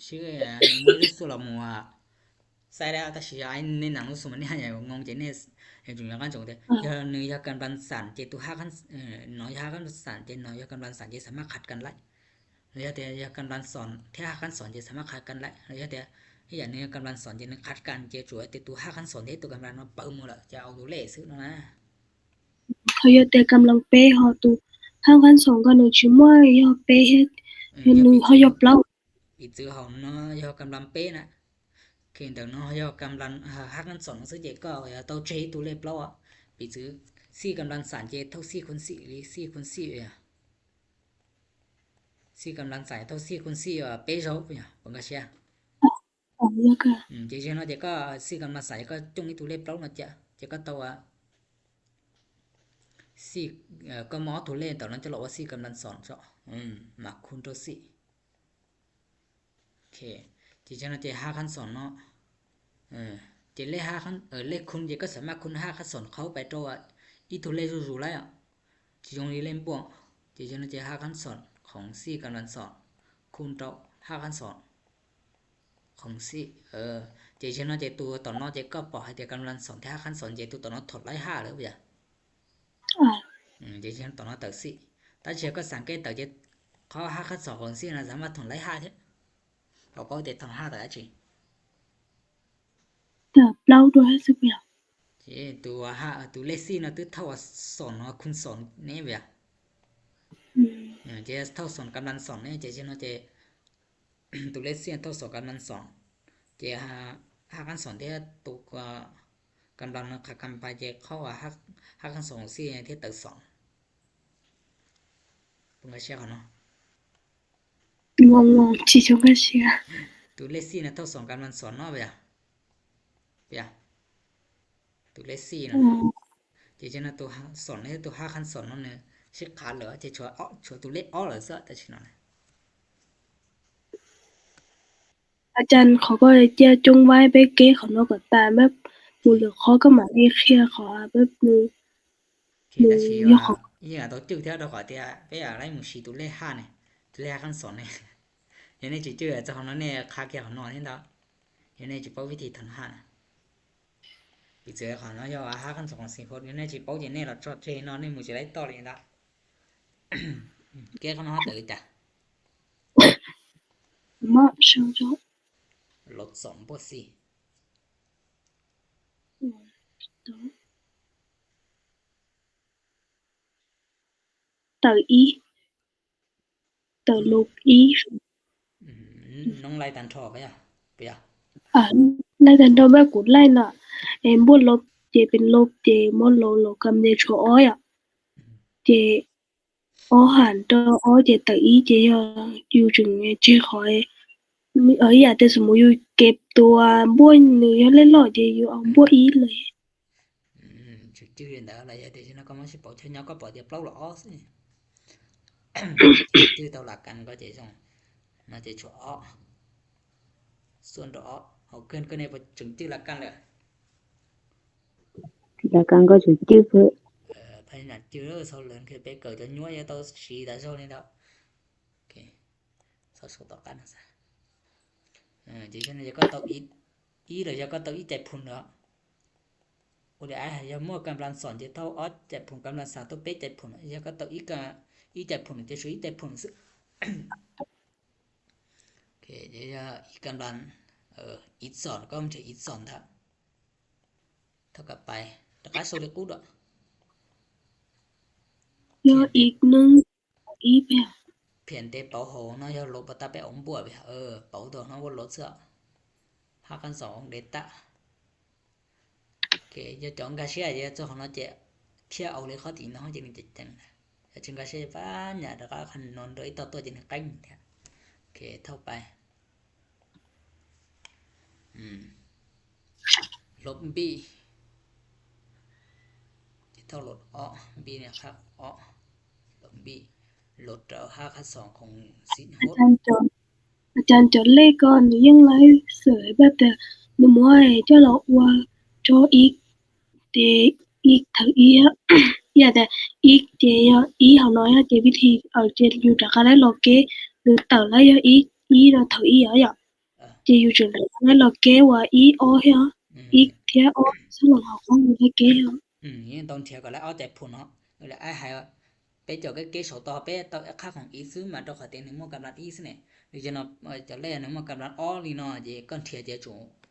ຊື່ ອາ ໜຶ່ງມື້ສຸດລະໝູ່ອາ ໃສ່ແລ້ວ ແຕ່ຊິໃຫ້ໃນໜັງໜັງສືມັນນີ້ໃຫ້ງົງເຈເນສ ເຫັນຈຸງຍາການຈົງເດ ເອີ ເອີ ໜຶ່ງຢາກກຳລັງສາມ ເຈຕຸຫ້າຂັ້ນ ເອີ ໜຶ່ງຢາກກຳລັງສາມ ເຈໜຶ່ງຢາກກຳລັງສາມ ເຈສາມາດຂັດກັນໄດ້ ແລ້ວແຕ່ຢາກກຳລັງສອນ ແທ້ຫ້າຂັ້ນສອນ ເຈສາມາດຂັດກັນໄດ້ ແລ້ວແຕ່ ອີກຢ່າງໜຶ່ງກຳລັງສອນ ເຈໜຶ່ງຂັດກັນ ເຈຈວຍແຕ່ຕຸຫ້າຂັ້ນສອນ ເດ ຕຸກຳລັງມາປຶ້ມໝົດລະ ຈະເອົາໂຕເລກຊື້ນະ ເຂົາຢາກແຕ່ກຳລັງເປ ເຮົາຕູ ທາງຂັ້ນສອງກໍໜຶ່ງຊິມວຍ ເຮົາເປເຮັດ ເຮັດໜຶ່ງເຮົາຢາກເປົ່າ ອີກຈື່ເຮົາເນາະ ເຮົາກຳລັງເປນະ OK, đợt nó do กำลัง, à, 哈根索 nó sẽ chỉ có, à, tao chế tụ lệ bao à. Ví dụ, xì กำลัง sàn จะเท่า xì คูณ xì หรือ xì คูณ xì vậy à. Xì กำลัง sàn เท่า xì คูณ xì, à, pé dấu vậy à. Bạn có xem? Ờ, được rồi. Ừ, chỉ cho nó chỉ có xì กำลัง sàn chỉ có chung cái tụ lệ bao nó chỉ, chỉ có tao à. Xì, ờ, có mó tụ lệ tao nó cho là xì กำลัง sàn cho. Ừ, mà คูณ tao xì. OK, ຈະເຮັດຈັ່ງໃດ ເຈັດ ຫ້າຄັນສອນເນາະ ເອີ ເຈັດເລກຫ້າຄັນ ເອີ ເລກຄູນ ເຈັດກໍສາມາດຄູນຫ້າຄັນສອນເຂົ້າໄປຕໍ່ອີກຕົວເລກຢູ່ໆໄດ້ອະ ຈະຈົ່ງເລກບວກ ຈະເຮັດຈັ່ງໃດ ເຈັດ ຫ້າຄັນສອນຂອງສີ່ກຳລັງສອງຄູນຕໍ່ຫ້າຄັນສອນຂອງສີ່ ເອີ ຈະເຮັດຈັ່ງໃດ ຕົວຕໍ່ເນາະ ເຈັດກໍປອບໃຫ້ແຕ່ກຳລັງສອງແຕ່ຫ້າຄັນສອນ ເຈັດຕົວຕໍ່ເນາະ ຖອນໄລ່ຫ້າເລີຍ ອາ ອືມ ຈະເຮັດຈັ່ງໃດ ຕອນເຮົາເຕີບສີ່ ຕາເຊຍກໍສັງເກດເຕີບເຈັດ ເຂົາຫ້າຄັນສອງຂອງສີ່ນະ ສາມາດຖອນໄລ່ຫ້າເດ້ ເຂົາກໍເຕັດຖອນຫ້າຕາເອງ ເຕີບເຫຼົ່າດ້ວຍ ຮູ້ສຶກວ່າ ເຈັດ ຕົວຫ້າ ຕົວເລກສີ່ນະ ຄືເທົ່າສອນເນາະ ຄູນສອນນີ້ເວີຍ ອືມ ເຈັດເທົ່າສອນກຳລັງສອງນີ້ ເຈັດເຊັ່ນວ່າເຈັດ ຕົວເລກສີ່ເທົ່າສອງກຳລັງສອງ ເຈັດຫ້າ ຫ້າຄັນສອງເທົ່າຕົວ ກຳລັງຂາກຳໄປ ເຈັດເຂົ້າວ່າຫ້າ ຫ້າຄັນສອງສີ່ເທົ່າເຕີບສອງ ເບິ່ງກະເຊຍເຂົາເນາະ ງົງໆ ຊິຊົງກະເຊຍ ຕົວເລກສີ່ນະເທົ່າສອງກຳລັງສອງເນາະ ເວີຍ ເວີຍ ຕົວເລກສີ່ນະ ອືມ ເຈັດເຊັ່ນວ່າຕົວສອນນີ້ຕົວຫ້າຄັນສອງເນາະ ຊິຂາດເລີຍ ເຈັດຊົວເອົາ ຊົວຕົວເລກອອກເລີຍຊະ ແຕ່ຊິນະ ອາຈານ ເຂົາກໍຈະຈົ່ງໄວ້ໄປເກເຂົາເນາະ ກໍຕາມແບບໝູ່ເຫຼືອ ເຂົາກໍມາເລກເຂົາແບບໜຶ່ງ ໂອເຄ ແຕ່ຊິວ່າ ອີຫຍັງຕົວຈື່ແທ້ດອກ ເຂົາເຕຍ ໄປອາໄລໝູ່ຊີ ຕົວເລກຫ້ານີ້ ຕົວເລກຫ້າຄັນສອງນີ້ ເຮັດໃຫ້ຈື່ໆ ເຈົ້າຂອງເນາະ ຄາກຽເຂົາເນາະ ເຫັນດອກ ເຮັດໃຫ້ຈື່ປ້ອກວິທີຖອນຫ້ານະ ປີເຈີເຂົາເນາະ ຍ້ອນວ່າຫ້າຄັນສອງສີ່ໂພດ ເຮັດໃຫ້ຈື່ປ້ອກເຈັດນີ້ລະ ຈອດເຈເນາະ ນີ້ໝູ່ຈະໄດ້ຕໍ່ເລີຍດອກ ແກ້ເຂົາເນາະ ເຕີຈ້າ ມາເຊີນເຈົ້າ ລົບສອງບວກສີ່ ເຕີອີ ເຕີລົບອີ ອືມ ນ້ອງໄລ່ຕາມທໍ່ໄປອະ ໄປອະ ອາ ໄລ່ຕາມທໍ່ແບບກູໄລ່ເນາະ ເອັນບວກລົບ ເຈເປັນລົບ ເຈມາລົບ ລົບກັບເນໂຊອອຍອະ ເຈ ອໍຫານຕໍ່ອໍ ເຈເຕີອີ ເຈ ຢູ່ຈຶ່ງເຈຄອຍ ເອີ ຢ່າແຕ່ສົມມຸດຢູ່ເກັບຕົວບວກໜຶ່ງຢູ່ເລີຍເນາະ ເຈຢູ່ເອົາບວກອີເລີຍ ອືມ ຈື່ແລ້ວລະ ຢ່າແຕ່ຊິນະ ກໍມາຊິເປົ່າ ເຈົ້າຍາວກໍເປົ່າ ດຽວເປົ່າລະອອກຊິ ຈື່ເຕົາລະກັນກໍເຈຊ່ອງ ໜ້າຈະຊົວອອກ ສ່ວນດອກ ເຮົາເກີນກໍໃນປະຈຸມຈື່ລະກັນເລີຍ ລະກັນກໍຈະຈື່ເພິ່ນ ເອີ ພະຍາຍາມຈື່ເລີຍ ເຊົາເລີນຄືໄປເກີດຈະຍົວະຍາໂຕຊີຕາໂຊນີ້ດອກ ໂອເຄ ເຊົາໂຊຕໍ່ກັນຊະ ເອີ ຈະເປັນ ຍາກໍເຕົາອີ ອີເລີຍ ຍາກໍເຕົາອີໃຈພຸນເນາະ ໂອເດອາຍ ຍາມົວກຳລັງສອງ ຈະເທົ່າອອດໃຈພຸນກຳລັງສາມ ຕົວເປໃຈພຸນ ຍາກໍເຕົາອີກະ ອີໃຈພຸນ ຈະຊ່ວຍອີໃຈພຸນ ໂອເຄ ເດ ອີກຳລັງ ເອີ ອີສອນ ກໍມັນຈະອີສອນທະ ເທົ່າກັບໄປ ແລ້ວກໍໂຊເລກຸດອະ ເອີ ອີກໜຶ່ງ ອີແພງ ພຽງແຕ່ເປົ່າໂຮເນາະ ຢ່າລົບ ບໍ່ຕ້ອງໄປອົງບວກ ເອີ ເປົ່າຕົວເຮົາບໍ່ລົບເສືອ ພາກັນສອງເດຕາ ໂອເຄ ຢ່າຈອງກາເຊຍ ຢ່າຈອງຂອງເນາະ ເຈ ເພຍເອົາເລີຍ ເຂົ້າຕີນເຮົາຈຶ່ງຈະຈັງ ຢ່າຈອງກາເຊຍ ປານຫຍັງ ແລ້ວກໍຄັນນອນໂດຍຕໍ່ຕົວຈຶ່ງແກ້ງ ໂອເຄ ເທົ່າໄປ ອືມ ລົບບີ ເທົ່າລົບອໍ ບີນີ້ຄັບ ອໍ ລົບບີ ລົບເທົ່າຫ້າຄັນສອງຂອງຊິດໂຮດ ອາຈານຈອນ ອາຈານຈອນເລກກ່ອນ ຍັງໄລ່ເສີຍແບບແຕ່ໜຶ່ງໝໍໃຫ້ເຈົ້າລະອວດຈໍອີກ ແຕ່ອີກເທົ່າອີ ຢ່າແຕ່ອີກ ເຈ ອີເຮົານ້ອຍ ເຈ ວິທີເອົາເຈຢູ່ຕາກະໄລລອເກ ຫຼືເຕົາໄລອີກ ອີລະເທົ່າອີ ເອີ ເຈຢູ່ເຖິງໄດ້ລອເກວ່າອີອໍ ອີກທຽອໍ ສະຫຼອງເຮົາຄວາມຮູ້ໄດ້ເກ ອືມ ຕ້ອງທຽບກັນແລ້ວເອົາໃຈຜົນເນາະ ແລ້ວອ້າຍໃຫ້ໄປເຈົ້າກໍເກສອງຕໍ່ ໄປເອົາຄ່າຂອງອີກຊື້ມາຕໍ່ຂ້ອຍແຕ່ໜຶ່ງໝວກກຳລັງອີກຊິແນ່ ຫຼືຈະເນາະ ເຈົ້າແລໜຶ່ງໝວກກຳລັງອໍນີ້ເນາະ ເຈກ່ອນທຽບເຈໂຈ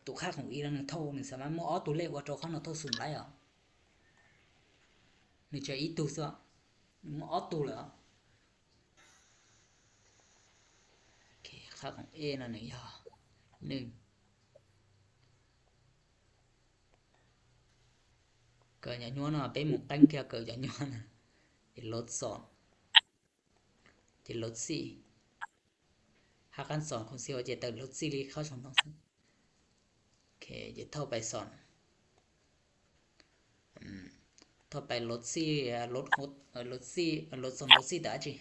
ຕົວຄ່າຂອງອີກລະໜຶ່ງເທົ່າໜຶ່ງ ສາມາດໝວກອໍຕົວເລກວ່າຕົວຂ້າງນອກເທົ່າສູນໄດ້ອະ ໜຶ່ງຈະອີກຕົວຊະ ໝວກອໍຕົວເລີຍອະ ໂອເຄ ຄ່າຂອງເອນະ ໜຶ່ງ ຢ່າ ໜຶ່ງ Cờ nhỏ nhua nó bé một cánh kia cờ nhỏ nhua nè. Thì lột sòn. Thì lột xì. Hai căn sòn không siêu chị tự lột xì đi khó sòn tông xí. Ok, chị thâu bài sòn. Ừm, thâu bài lột xì, à, lột hột, ờ, lột xì, ờ, lột sòn lột xì đã chị.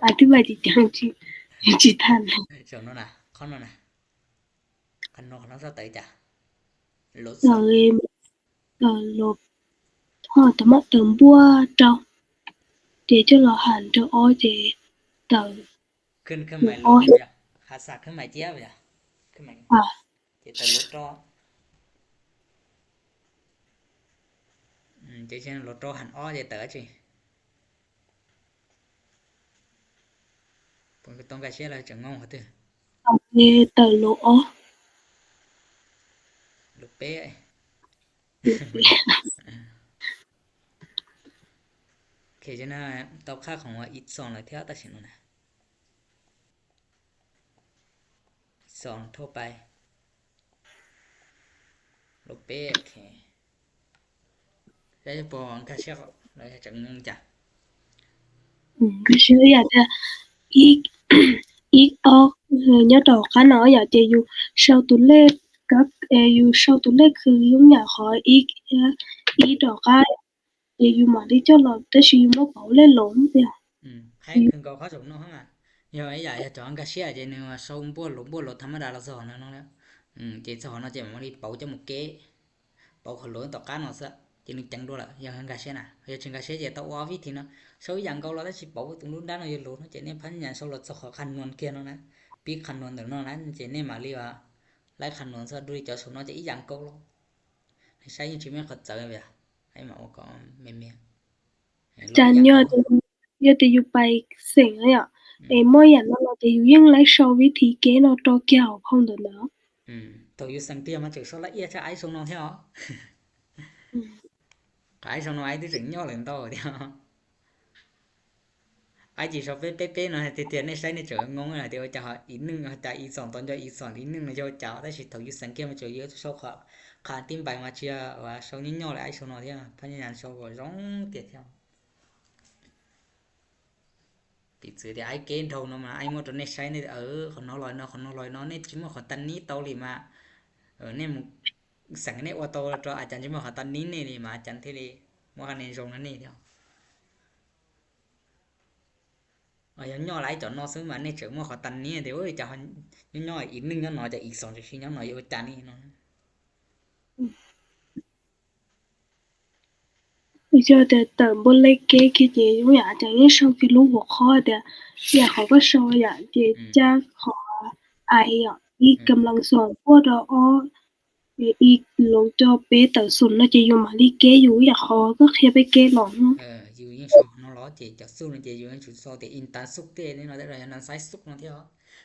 ອະທິບາຍຈິງຈັງ ຈິ ຈິທັນ. Sòn nó nè, khó nó nè. Khăn nó, khăn nó sao tới chả? Lột sòn. Tờ, tờ lột. Ho tờ mắc tờ bua trâu. Chị cho lò hẳn trâu ó chị tờ. Khuyến, khuyến mại lột vậy. Khá sạc khuyến mại chia vậy. Khuyến mại. À. Chị tờ lột trâu. Ừ, chị cho lột trâu hẳn ó chị tờ chị. Pun ke tong ka sia la chang ngong ha te. Ame tau lo o. Lo pe. Lo pe. Ke jana tau kha khong wa it song la thia ta shin na. It song tho pai. Lo pe ke. Ka sia la chang ngong cha. Ừm, ka sia ya ta ik, ik ok, nyo to ka no ya che yu sau tu le ka, e, yu sau tu le khu yu nya kho ik, ya, ik to ka, che yu ma li cho lo, ta si yu mo pau le lo ya. Ừm, khai khun ko kha song no ha. Yo ya, ya to ka sia che ne wa sau bo lo, bo lo thamada la so no no le. Ừm, che so no che ma li pau cha mo ke. Pau kha lo to ka no sa, che ni chang do la, ya han ka sia na. Ya chang ka sia che ta wa vi thi no. Sau yang ko lo ta si pau tu lu da no yo lo no, che ne phan yan sau lo so kha khan non ke no na. Pi khan non no na, che ne ma li wa. Lai khan non sa du li cho so no che i yang ko lo. Sai yin chi me kha cha ya. Ai ma ko me me. Chan yo te, yo te yu pai seng ya. E mo yan no lo te yu yang lai sau vi thi ke no to kia phong do na. Ừm, to yu sang tia ma che so la ia cha ai so no theo. Ừm. Ka ai so no ai ti chang nyo len to theo. Ai chi so pe pe pe no te te ne sai ne che ngong na te cha ha i ning ha cha i song ton cha i song i ning no cha ta si to yu sang kia ma che yo so kha kha tin bai ma chia wa so nyo nyo le ai so no theo. Phan yan so ko zong te theo. Pi tsu de ai ke thau no ma ai mo to ne sai ne, ơ, kho no loi no, kho no loi no ne chi mo kho tan ni tau li ma. Ơ, ne mu sang ne wa tau to a chan chi mo kho tan ni ne li ma, a chan the li mo kha ne zong na ne theo. Ơ, yo nyo lai cho no su ma ne che mo kho tan ni de, ơ, cha nyo nyo i ning nyo no cha i song chi nyo no yo chan ni no. Yo te tau bo le ke ke che yu ya cha ni sau ke lu wo kho de, ya kho ko sau ya che cha kho ai ya, i ກຳລັງສອງ ພວກ ດ ອ ອີກ ລົງ ຈ ເປ ເຕົາ ສູນ ເນາະ ຈະຢູ່ມາລີເກຢູ່ ຢາກຂໍກໍເຄຍໄປເກຫຼອງເນາະ. ເອີ ຢູ່ຍິງສອງເນາະ ເຈ ຈະສູ້ເນາະ ເຈຢູ່ຍິງຊຸດຊອກ ເຕະອິນຕາສຸກເຕະນີ້ເນາະ ແຕ່ລະນັ້ນສາຍສຸກເນາະ ທີ່ເຮົາ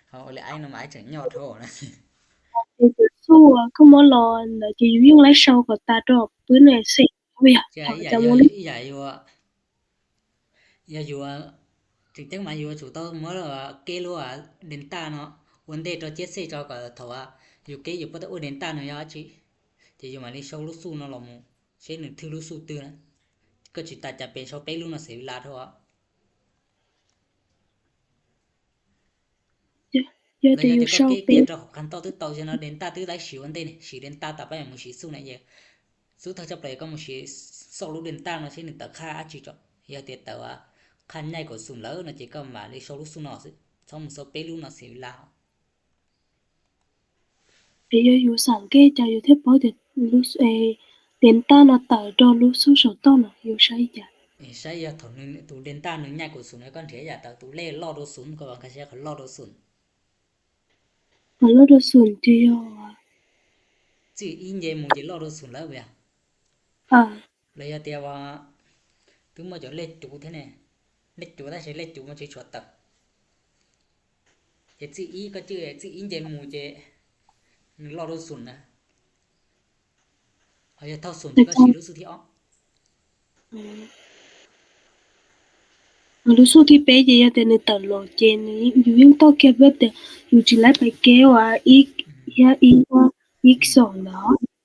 ເຮົາເລີຍອ້າຍນຳອ້າຍຈະຍອດໂທນະ ເຈຈະສູ້ກໍບໍ່ລອນ ເຈຢູ່ຍິງໄລ່ເຊົາກໍຕາດອກປືນໃນເຊ ເວຍ ເຮົາຈະບໍ່ ຢາກຢູ່ ຢາກຢູ່ ຢາກຢູ່ ຈຶ່ງຈັກມາຢູ່ ສູເຕົາເມື່ອວ່າເກໂລອາ ເດນຕາເນາະ ວັນເດໂຕເຈັດເຊຈອກະເທົ່າວ່າ ຢູ່ເກຢູ່ປະຕະອູເດນຕາເນາະ ຍາຈິ ຈະຢູ່ມາລີເຊົາລູກສູ້ເນາະ ລອງເຊໜຶ່ງຖືລູກສູ້ຕື່ນນະ ກໍຊິຕາຈະເປັນເຊົາເປລູເນາະ ເສຍເວລາເທົ່າວ່າ ຍາ ແຕ່ຢູ່ເຊົາເປ ຄັນຕໍ່ຕື່ເຕົາເຊເນາະ ເດນຕາຕື່ໄດ້ສີວັນເດນີ້ ສີເດນຕາຕາໄປໝູ່ສີສູ້ນະເຢ ສູ້ເທົ່າຈະໄປກໍໝູ່ສີ ເຊົາລູກເດນຕາເນາະ ເຊໜຶ່ງຕາຄ່າອາຈິຈອກ ຍາເຕຕາວ່າ ຄັນໃຫຍ່ກວ່າສູນເລີຍເນາະ ເຈກໍມາເລີເຊົາລູກສູ້ເນາະ ເຊົາໝູ່ເຊົາເປລູເນາະ ເສຍເວລາ. ເອ ເອີ ຢູ ສາມເກ ຈາ ຢູ ເທບ ເປົາ ເຕ ລູ ເອ ເດນຕາ ເນາະ ຕາ ດອ ລູ ຊູ ໂຊ ຕອນ ເນາະ ຢູ ໃຊ້ ຈາ ເອ ໃຊ້ ຍາ ເທົ່າໜຶ່ງ ຕູເດນຕາ ໜຶ່ງ ໃຫຍ່ກວ່າສູນ ແລ້ວກໍ ເທ ຍາ ຕາ ຕູ ເລ ລໍ ໂດ ສູນ ກໍວ່າ ກະ ເຊ ລໍ ໂດ ສູນ ອໍ ລໍ ໂດ ສູນ ເຕ ຍອ ຈື່ອີເຍ ໝູ ເຕ ລໍ ໂດ ສູນ ແລ້ວ ເວຍ ເອີ ແລ້ວ ຍາ ເຕ ວ່າ ຕຶງ ມາ ຈອ ເລ ຈູ ເທ ເນ ເລ ຈູ ຕາ ເຊ ເລ ຈູ ມາ ເຊ ຊວດ ຕາ ເຈຈື່ອີກໍຈື່ ຈື່ອີເຈໝູເຈ ລໍໂດສູນນະ ເຮົາຈະເທົ່າສູນ ແຕ່ກໍ ກໍ ຊິ ລູກສູ້ທີ່ອອກ ອືມ ລູກສູ້ທີ່ເປເຈ ແຕ່ໃນຕະຫຼອດເຈ ຢູ່ຍິ່ງຕໍ່ເກັບແບບແຕ່ ຢູ່ຈິໄລໄປແກ້ວອາ ອີກ ອືມ ຍາ ອີກ ອີກສອງເນາະ.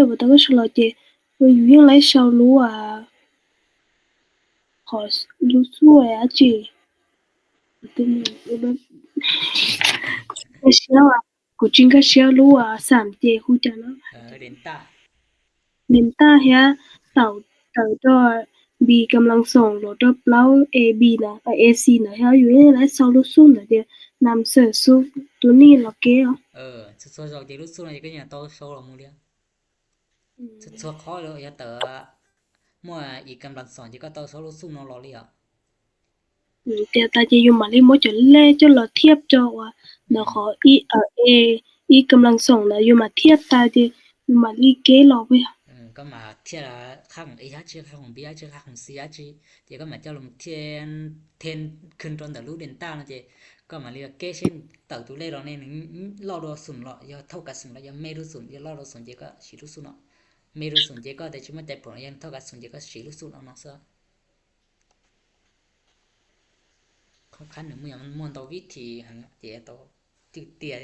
ဝາເຕີ ກໍຊະເລີຍເຈ ເອີ ຢູຍັງໄລຊາວລູກອາ ຂໍລູກຊູອາເຈ ກະຊຽວອາ ກູຈິງກະຊຽວລູກອາ ສາມເຈ ຮູ້ຈັກເນາະ ເອີ ເດນຕາ ເດນຕາເຮຍ ເຕົາ ເຕົາດອ ບີກຳລັງສອງ ໂລດອບເລົາ ເອບີນະ ເອຊີນະ ເຮຍ ຢູຍັງໄລຊາວລູກຊູນະເດ ນຳເສີຊູ ຕູນີ້ລະເກ ເອີ ຊາວສອງເຈ ລູກຊູນະ ກໍຍັງເຕົາໂຊລະມູເລຍ ອືມ ຊາວຄອຍເລີຍ ຍາເຕີ ມວຍອີກຳລັງສອງ ເຈກໍເຕົາໂຊລູກຊູນອລອເລຍ ອືມ ແຕ່ຕາເຈຢູ່ມາລີໂມຈະແລຈົນລະທຽບຈອວ່າ ອືມ ນະຂໍອີ ເອີ ເອ ອີກຳລັງສອງນະ ຢູ່ມາທຽບຕາເຈ ຢູ່ມາລີເກລອກເວີຍ ອືມ ກໍມາທຽບລະຂ້າງເອ ເຈ ຂ້າງບີ ເຈ ຂ້າງຊີ ເຈ ເຈກໍມາເຈົ້າລົງທຽນ ທຽນຂຶ້ນຕອນເຕີລູເດນຕາເນາະເຈ ກໍມາເລີຍເກເຊັ່ນເຕີຕູເລດອກແນ່ໜຶ່ງ ລອດອກສູນເນາະ ຢ່າເທົ່າກັບສູນ ແລ້ວຢ່າແມ່ນລວມສູນ ຢ່າລອດອອກສູນເຈກໍສີລູກສູນເນາະ ແມ່ນລວມສູນເຈກໍແຕ່ຊິມາແຕ່ຜົນຢ່າງເທົ່າກັບສູນເຈກໍສີລູກສູນເອົາເນາະ ເຊື່ອ ຂ້ອນຂ້າງໜຶ່ງມັນຍັງມ່ວນຕໍ່ວິທີຫັ້ນເຈຕໍ່ຈື່ເຕຍ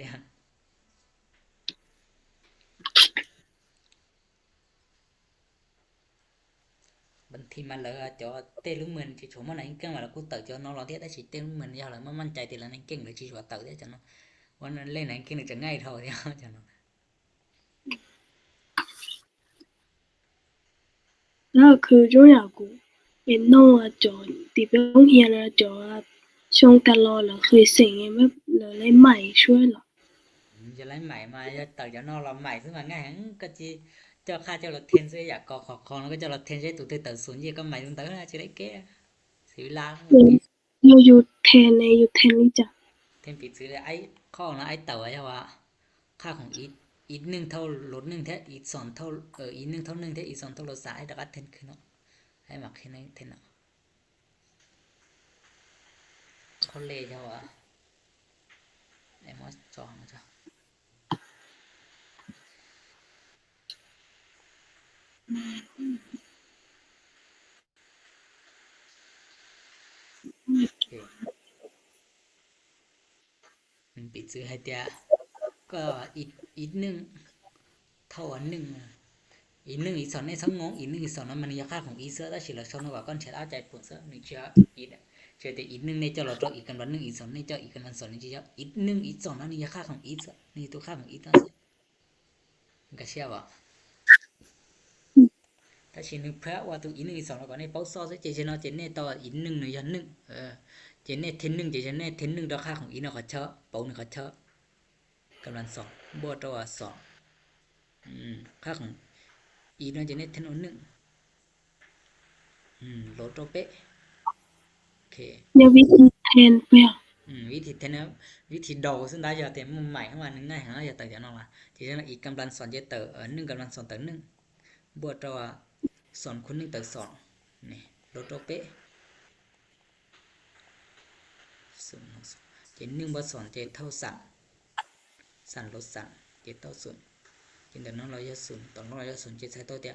ບາງທີມັນເລີຍຈອເຕະລຸມເໝືອນຊິໂຊມາໃນເກັ່ງມາລະກູເຕີຈອນອນລອດເທດໄດ້ຊິເຕະລຸມເໝືອນຍາວລະມາໝັ້ນໃຈເຕະລະໃນເກັ່ງເລີຍຊິໂຊເຕີເຕະຈອນອນ ວັນນັ້ນເລ່ນໃນເກັ່ງຈະງ່າຍເທົ່າດຽວຈອນອນ ລະຄືຍົກຕົວຢ່າງກູເອັນໂນອະຈອນ ຕີໄປໂຮງຮຽນອະຈອນ ຊ່ວງຕະຫຼອດລະເຄີຍເສັງແບບລະໄລໃໝ່ຊ່ວຍລະ ອືມ ຈະໄລໃໝ່ມາ ຈະເຕີຈະນອກລະໃໝ່ ຄືວ່າງ່າຍ ກໍຈິ ເຈົ້າຂ້າເຈົ້າລະເທນໃສ່ຢາກອຂອງ ແລ້ວກໍເຈົ້າລະເທນໃສ່ຕູເຕີເຕີສູນເຢ ກໍໃໝ່ເຕີ ຈະໄດ້ແກ້ເສຍເວລາ ອືມ ຢູ່ ຢູ່ເທນເນ ຢູ່ເທນນີ້ຈ້ະ ເທນປີດຊື່ເລີຍ ໄອ້ ຂໍ້ນະ ໄອ້ເຕົາ ເຈົ້າວ່າ ຄ່າຂອງອີດ ອີດໜຶ່ງເທົ່າໂລດໜຶ່ງແທ້ ອີດສອງເທົ່າ ເອີ ອີດໜຶ່ງເທົ່າໜຶ່ງແທ້ ອີດສອງເທົ່າໂລດສາມ ໄອ້ຕະກັດເທນຄືເນາະ ໄອ້ໝາກເທນໃນເທນເນາະ ເຂົາເລເຈົ້າວ່າ ໄອ້ໝໍສອງເຈົ້າ ເອີ ມັນປິດຊື່ໃຫ້ເຕຍ ກໍອີດ ອີດໜຶ່ງເທົ່າອັນໜຶ່ງ ອີດໜຶ່ງອີດສອງໃນສະໝອງ ອີດໜຶ່ງອີດສອງນັ້ນມັນຍາຄ່າຂອງອີດເສືອ ແຕ່ຊິລະຊອນວ່າກ່ອນເຊດອາໃຈຜົນເສືອ ໜຶ່ງເຊດ ອີດ ເຊດແຕ່ອີດໜຶ່ງໃນເຈົ້າລະຕ້ອງອີດກຳລັງໜຶ່ງ ອີດສອງໃນເຈົ້າອີດກຳລັງສອງ ນີ້ເຈົ້າ ອີດໜຶ່ງອີດສອງນັ້ນນີ້ຍາຄ່າຂອງອີດເສືອ ນີ້ຕົວຄ່າຂອງອີດເນາະ ມັນກະເຊຍບໍ່? ອືມ ຖ້າຊິນຶກເພື່ອວ່າຕົວອີໜຶ່ງອີສອງແລ້ວກໍໃນເປົ້າຊອດເຈເນາະ ເຈເນຕໍ່ອີໜຶ່ງໜຶ່ງຢ່າໜຶ່ງ ເອີ ເຈເນເທັນໜຶ່ງ ເຈເນເທັນໜຶ່ງຕໍ່ຄ່າຂອງອີເນາະ ເຂົາເຈົ້າເປົ້າໜຶ່ງເຂົາເຈົ້າກຳລັງສອງ ບວກຕໍ່ວ່າສອງ ອືມ ຄ່າຂອງອີເນາະ ເຈເນເທັນໜຶ່ງ ອືມ ໂລໂຕເປະ ໂອເຄ ແລ້ວວິທີແທນເປັນຫຍັງ? ອືມ ວິທີແທນ ວິທີເດົາ ເຊິ່ງໄດ້ຢ່າແຕ່ໝາຍຄວາມວ່າໜຶ່ງງ່າຍຫາ ຢ່າເຕີຢ່ານອກລະ ເຈເນເນາະ ອີກຳລັງສອງເຈເຕີ ເອີ ໜຶ່ງກຳລັງສອງເຕີໜຶ່ງ ບວກຕໍ່ວ່າສອງຄູນໜຶ່ງເຕີສອງ ນີ້ ໂລໂຕເປະ ສູນ ເຈໜຶ່ງບວກສອງເຈເທົ່າສາມ ສາມລົບສາມເຈເທົ່າສູນ ເຈຕອນນັ້ນເຮົາຢ່າສູນ ຕອນນັ້ນເຮົາຢ່າສູນເຈໃສ່ໂຕເຕຍ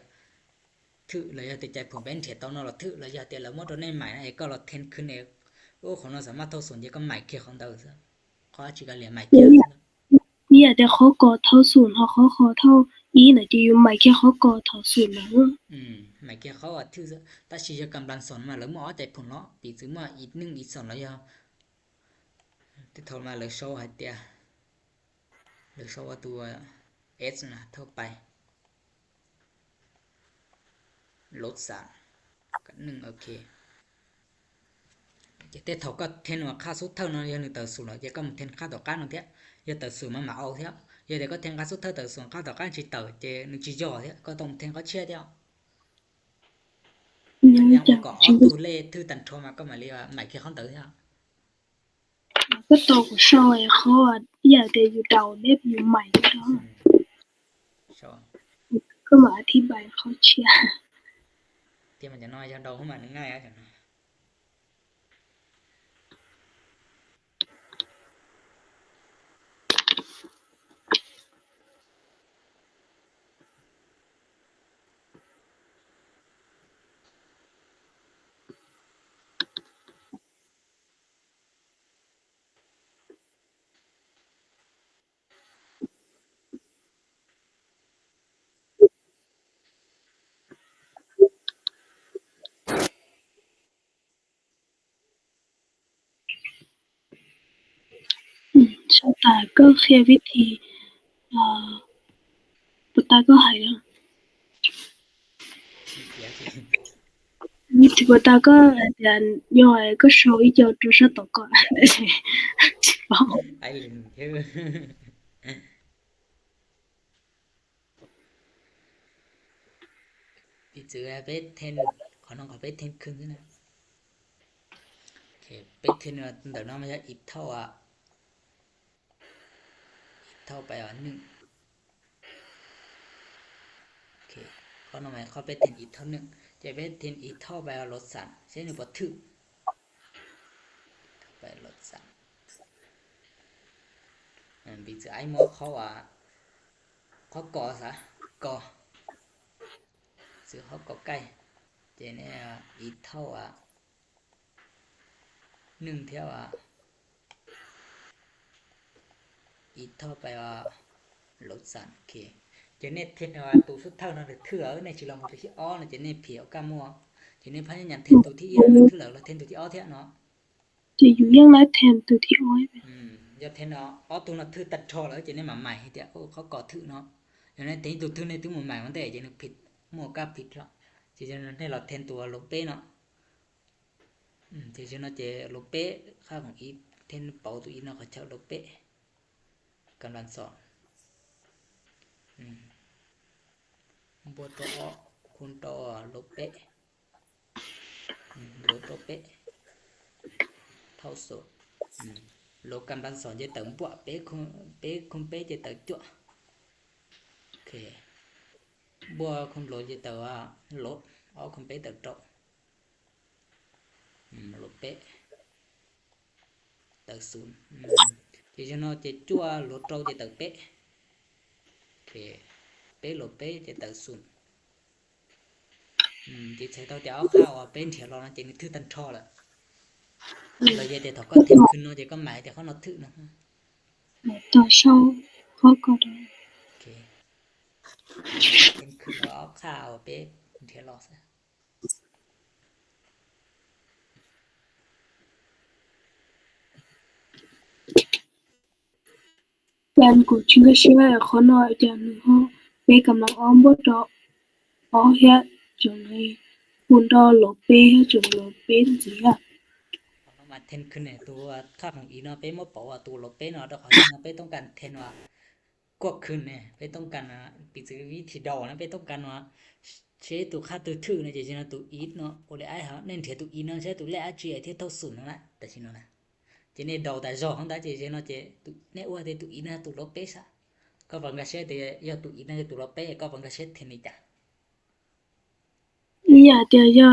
ຖືກລະຢ່າແຕ່ໃຈຜົນເປັນເທດເຕົ້າເນາະ ລະຖືກລະຢ່າແຕ່ລະໝົດໂຕໃນໝາຍນະ ເອກໍລະເທັນຂຶ້ນເອ ໂອ້ ຂອງເຮົາສາມາດເທົ່າສູນເອກໍໝາຍເຄຂອງເຮົາຊະ ເຂົາອາດຊິກະເລຍໝາຍເຄ ນີ້ແຕ່ຂໍ້ກໍເທົ່າສູນ ເຮົາຂໍ້ກໍເທົ່າອີນະ ຈະຢູ່ໝາຍເຄຂໍ້ກໍເທົ່າສູນນະ ອືມ ໝາຍເຄຂໍ້ກໍຖືກຊະ ຕາຊິຈະກຳລັງສອນມາລະເມື່ອເອົາໃຈຜົນເນາະ ປີຄືເມື່ອອີກໜຶ່ງອີກສອງລະຢ່າ ຕິດເຂົ້າມາລະໂຊໃຫ້ເຕຍ ລະໂຊວ່າຕົວເອສນະ ເທົ່າໄປ ລົດສາມ ກັບໜຶ່ງ ໂອເຄ. ເຈົ້າເທົ່າກໍແທນວ່າຄ່າສຸດເທົ່າເນາະ ຢ່າໜຶ່ງເຕົາສູນເນາະ ເຈົ້າກໍມາແທນຄ່າຕໍ່ກ້ານເນາະເທາະ ຢ່າເຕົາສູນມາມາອອກເທາະ ຢ່າແຕ່ກໍແທນຄ່າສຸດເທົ່າເຕົາສູນ ຄ່າຕໍ່ກ້ານຊິເຕົາ ເຈົ້າໜຶ່ງຊິຍໍເທາະ ກໍຕ້ອງແທນກໍເຊຍເທາະ ຍັງ ຍັງບໍ່ກໍອອກຕູເລກຖືກຕັນໂທມາກໍໝາຍເລີຍວ່າໝາຍຄືຄຳເຕົາເທາະ. ກໍໂຕກວ່າຊອຍເຂົາວ່າ ອີ່ຫຍັງແຕ່ຢູ່ເດົາເລັບຢູ່ໃໝ່ເນາະ ອືມ ຊອຍ ກໍມາອະທິບາຍເຂົາເຊຍ ທີ່ມັນຈະນ້ອຍຈະເດົາຂຶ້ນມາງ່າຍຈັ່ງ. ອືມ ຊາວຕາກໍເຄຍວິທີ ເອີ ປະຕາກໍຫາຍແລ້ວ ວິທີປະຕາກໍອາຈານຍ້ອຍກໍໂຊອີ່ເຈົ້າຕົວຊາວຕາກໍ ໄອ້ເຫຼັ້ນເທີ ປີເຈີເປັດເທັນ ຂໍນ້ອງເຂົາເປັດເທັນຄຶ່ງນະ ໂອເຄ ເປັດເທັນວ່າເດີນອກມາຈາກອີເທົ່າອະ ເທົ່າໄປວ່າໜຶ່ງ ໂອເຄ ຂໍນ້ອງໃໝ່ຂໍເປັດເທັນອີເທົ່າໜຶ່ງ ຈະເປັດເທັນອີເທົ່າໄປວ່າລົດສາມ ເຊັ່ນນີ້ບໍ່ຖືກ ໄປລົດສາມ ອັນບີຈື່ໄອ້ໝໍເຂົາວ່າ ເຂົາກໍຊະ ກໍ ຊື່ເຂົາກໍໄກ່ ເຈແນ່ອີເທົ່າອະ ໜຶ່ງເທົ່າອະ ອີເທົ່າໄປວ່າລົດສາມ ໂອເຄ ເຈແນ່ເທັນວ່າຕູສຸດທ້າຍນັ້ນຖືກ ເທື່ອແນ່ຊິລອງເອົາທີ່ອອນ ເຈແນ່ເພເອົາກ້າມົວ ເຈແນ່ພະຍາຍາມເທັນຕູທີ່ອີນ ຖືກແລ້ວແລ້ວເທັນຕູທີ່ອອນເທື່ອເນາະ. ຈະຢູ່ຢ່າງໃດແທນຕູທີ່ອ້ອຍ ອືມ ຢ່າແທນເອົາ ເອົາຕູນັ້ນຖືກຕັດທໍ່ແລ້ວ ເຈແນ່ມາໃໝ່ໃຫ້ເດ ໂອ້ ເຂົາກໍຖືກເນາະ ຢ່າງນັ້ນແທນຕູຖືກໃນຕູ້ໝາຍມັນແຕ່ ເຈແນ່ຜິດ ໝໍກໍຜິດເນາະ ເຈແນ່ລາວແທນຕູໂລເປເນາະ ອືມ ເຈແນ່ເນາະ ເຈໂລເປ ຄ່າຂອງອີ ແທນເປົາຕູອີເນາະ ເຂົາເຈົ້າໂລເປ ກຳລັງສອງ ອືມ ບົວໂຕອໍ ຄູນໂຕໂລເປ ອືມ ໂລໂຕເປ ເທົ່າໂຊ ອືມ ໂລກຳລັງສອງຈະເຕີມບົວ ເປຄູນ ເປຄູນເປຈະເຕີມຈົວ ໂອເຄ ບົວຄູນໂລຈະເຕີມວ່າໂລ ອໍຄູນເປເຕີມໂຕ ອືມ ໂລເປ ເຕີມສູນ ອືມ ເຈເນາະ ເຈຈົວໂລໂຕເຈເຕີເປ ໂອເຄ ເປໂລເປເຈເຕີສູນ ອືມ ເຈໃຊ້ເຕົາເຕຍເອົາຂ້າວເປັນເທລອນ ເຈຖືຕັນທໍລະ ອືມ ລະເຈເຕຖອກກໍເທັນຂຶ້ນເນາະ ເຈກໍໝາຍເຕເຂົ້ານອກຖືກເນາະ ຕໍ່ເຊົ້າເຂົາກໍໄດ້ ໂອເຄ ເທັນຂຶ້ນລະເອົາຂ້າວເປັນເທລອນຊະ. ແປນກູຈິງກະຊິໄດ້ຂໍນ້ອຍຈາກໜຶ່ງຮອບ ເປກຳລັງອ້ອມບົດດອກ ອໍເຮຍ ຈົງເລີຍຄູນດອກໂລເປເຮຍ ຈົງໂລເປຈິງກະ ມາເທັນຂຶ້ນໃນຕົວຄ່າຂອງອີເນາະ ເປບໍ່ເປົາວ່າຕົວໂລເປເນາະ ດອກເຮົາເນາະ ເປຕ້ອງການແທນວ່າ ກວດຄືນແນ່ ເປັນຕ້ອງການ ອາ ປິດສະວິດທີດອກນະ ເປັນຕ້ອງການວ່າ ເຊໂຕຄ່າໂຕຖືກນະ ເຈຊິນະ ໂຕອີດເນາະ ໂອເລໄອເຮົາ ເນັ້ນເທໂຕອີດເນາະ ເຊໂຕແລກອາຈີໄອເທໂຕສູນນະ ແຕ່ຊິນະ ເຈເນໂດຕາຈອກຂອງຕາເຈເຊເນາະ ເຈໂຕແນໂອເຕໂຕອີດນະ ໂຕໂລເປຊະ ກໍບັງກາເຊເຕຍອດໂຕອີດນະ ໂຕໂລເປ ກໍບັງກາເຊເທນິຈາ ຍາເຕຍ ຍາ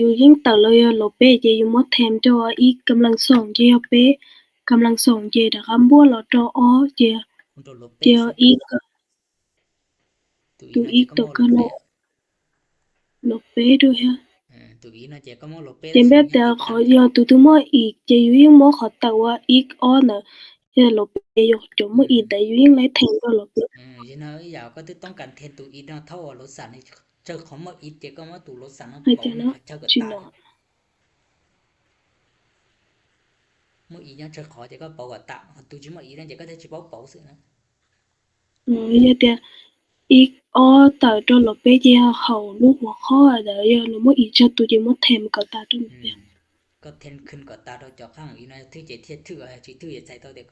ຢູ່ຍິງເຕີເລີຍໂລເປ ເຈຢູ່ໝົດແທມໂຕອີກກຳລັງສອງ ເຈເປກຳລັງສອງ ເຈດາຄຳບົວລອໂຕອໍ ເຈ ເຈອີກ ໂຕອີກໂຕກະໂລ ໂລເປໂຕເຮຍ ເອີ ໂຕອີກນະ ເຈກໍໝໍໂລເປ ເຈແບບແຕ່ຂໍຢອກໂຕໂຕໝໍອີກ ເຈຢູ່ຍິງໝໍຂໍເຕີວ່າອີກອໍນະ ເຈໂລເປຢອກໂຈມໝໍອີກ ແຕ່ຢູ່ຍິງໄລແທງໂຕໂລເປ ເອີ ເຈນະ ຢາກໍຕ້ອງການແທນໂຕອີກນະ ເທົ່າໂລສັນ ເຈີຂອງໝໍອີກ ເຈກໍໝໍຕູໂລສັນເນາະ ເຈົ້າເນາະ ເຈົ້າກໍຕາຍ ໝໍອີກຍັງເຈີຂໍ ເຈກໍເປົາກໍຕາຍ ຕູຈິໝໍອີກນັ້ນ ເຈກໍໄດ້ຈິເປົາເປົາຊື່ນະ ເອີ ຢ່າແຕ່ X O tải trong lỗ pê thì hậu lũ của khó ở đó giờ nó mới ý cho tụi chị mới thêm có ta trong việc. ກໍແທນຂຶ້ນກໍຕາດອກຈາກຂ້າງອີກໜ້ອຍ ຖືເຈທຽບຖືເອົາຈິຖືເຈໃສ່ໂຕເດັກ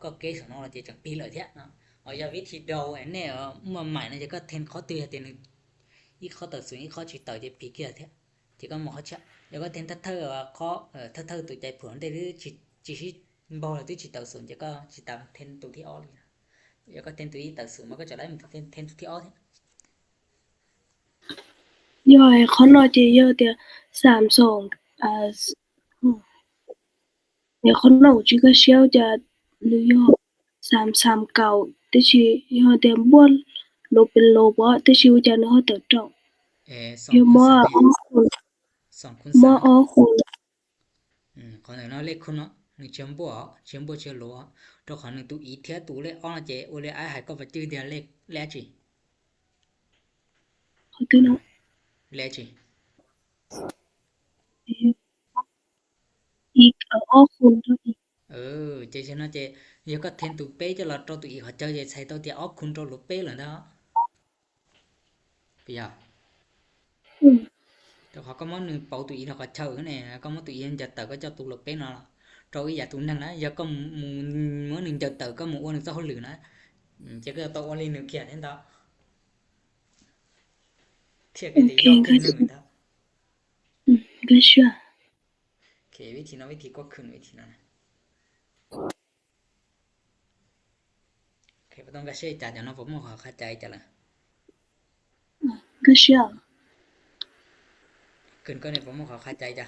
ກໍເກສເນາະ ເຈຈັ່ງປີເລີຍທຽບເນາະ. ເອົາຢ່າວິທີເດົາແອນແນ່ເອົາມາໃໝ່ນະ ເຈກໍແທນຂໍ້ຕື່ເຕໜຶ່ງ ອີກຂໍ້ເຕົາສູງ ອີກຂໍ້ຊິເຕົາເຈປີເກຍທຽບ ເຈກໍໝໍເຂົາເຊຍ ແລ້ວກໍແທນເທີເອົາຂໍ້ເອີ ເທີເທີໂຕໃຈຜົນເດ ຫຼືຊິ ຊິ ຊິບໍ່ ຫຼືຊິເຕົາສູງ ເຈກໍຊິຕາມແທນໂຕທີ່ອອກເລີຍນະ. ແລ້ວກໍແທນໂຕທີ່ເຕົາສູງ ມັນກໍຈະໄດ້ ມັນແທນ ແທນໂຕທີ່ອອກ Rồi khó nói chị giờ thì สามสอง à, s- ừ. Thì khó nói chị có xéo cho ຫຼື giờ ສາມສາມເກົ້າ thì chị giờ thì buôn lô bên lô bó thì chị cho nó hỗ trợ trọng. ເອີ ສອງ Giờ ຄູນສາມ mua ເດ ó khôn ສອງຄູນສາມ mua ó khôn. ອືມ ຂໍໜຶ່ງເນາະ ເລກຄູນເນາະ ໜຶ່ງຈຽມບົວ ຈຽມບົວຈຽມໂຫຼ ໂຕຂໍໜຶ່ງຕູອີເທຍຕູເລກອອກເນາະ ເຈໂອເລອ້າຍຫາຍກໍບໍ່ຈື່ເດ ເລກ ເລກຈີ ຂໍຕື່ເນາະ ເລກຈີ ອີກ ເອົາອອກຄູນເນາະ ເອີ ເຈເຊີນເນາະ ເຈ ຢາກກໍແທນຕູເປ ຈະລອດໂຕຕູອີກ ເຂົາເຈົ້າຈະໃຊ້ໂຕທີ່ອອກຄູນໂຕໂລເປເລີຍເນາະ. ປະຫຍັດ ອືມ ແຕ່ເຂົາກໍມົ້ນໜຶ່ງເປົາຕູອີເນາະ ເຂົາເຈົ້າແນ່ ກໍມົ້ນຕູອີຈະເຕີກໍເຈົ້າຕູໂລເປເນາະ ໂຕອີຢາຕູໜຶ່ງນະ ຢາກໍໝູ ມື້ໜຶ່ງຈະເຕີກໍໝູອ້ວນໜຶ່ງເຈົ້າເຫຼືນະ ເຈົ້າກໍເຕົາອ້ວນລີໜຶ່ງຂຽນເຫັນດອກ ທຽບກັນດີ ໂອເຄ ຍອດຂຶ້ນໜຶ່ງດອກ ອືມ ກໍເຊື່ອ ໂອເຄ ວິທີເນາະ ວິທີກວດຂຶ້ນ ວິທີນັ້ນນະ ໂອເຄ ບໍ່ຕ້ອງກະເຊຈານເນາະ ບໍ່ໝໍຂໍຄາໃຈຈະລະ ກະເຊ ຂຶ້ນກ່ອນນີ້ ບໍ່ໝໍຂໍຄາໃຈຈະ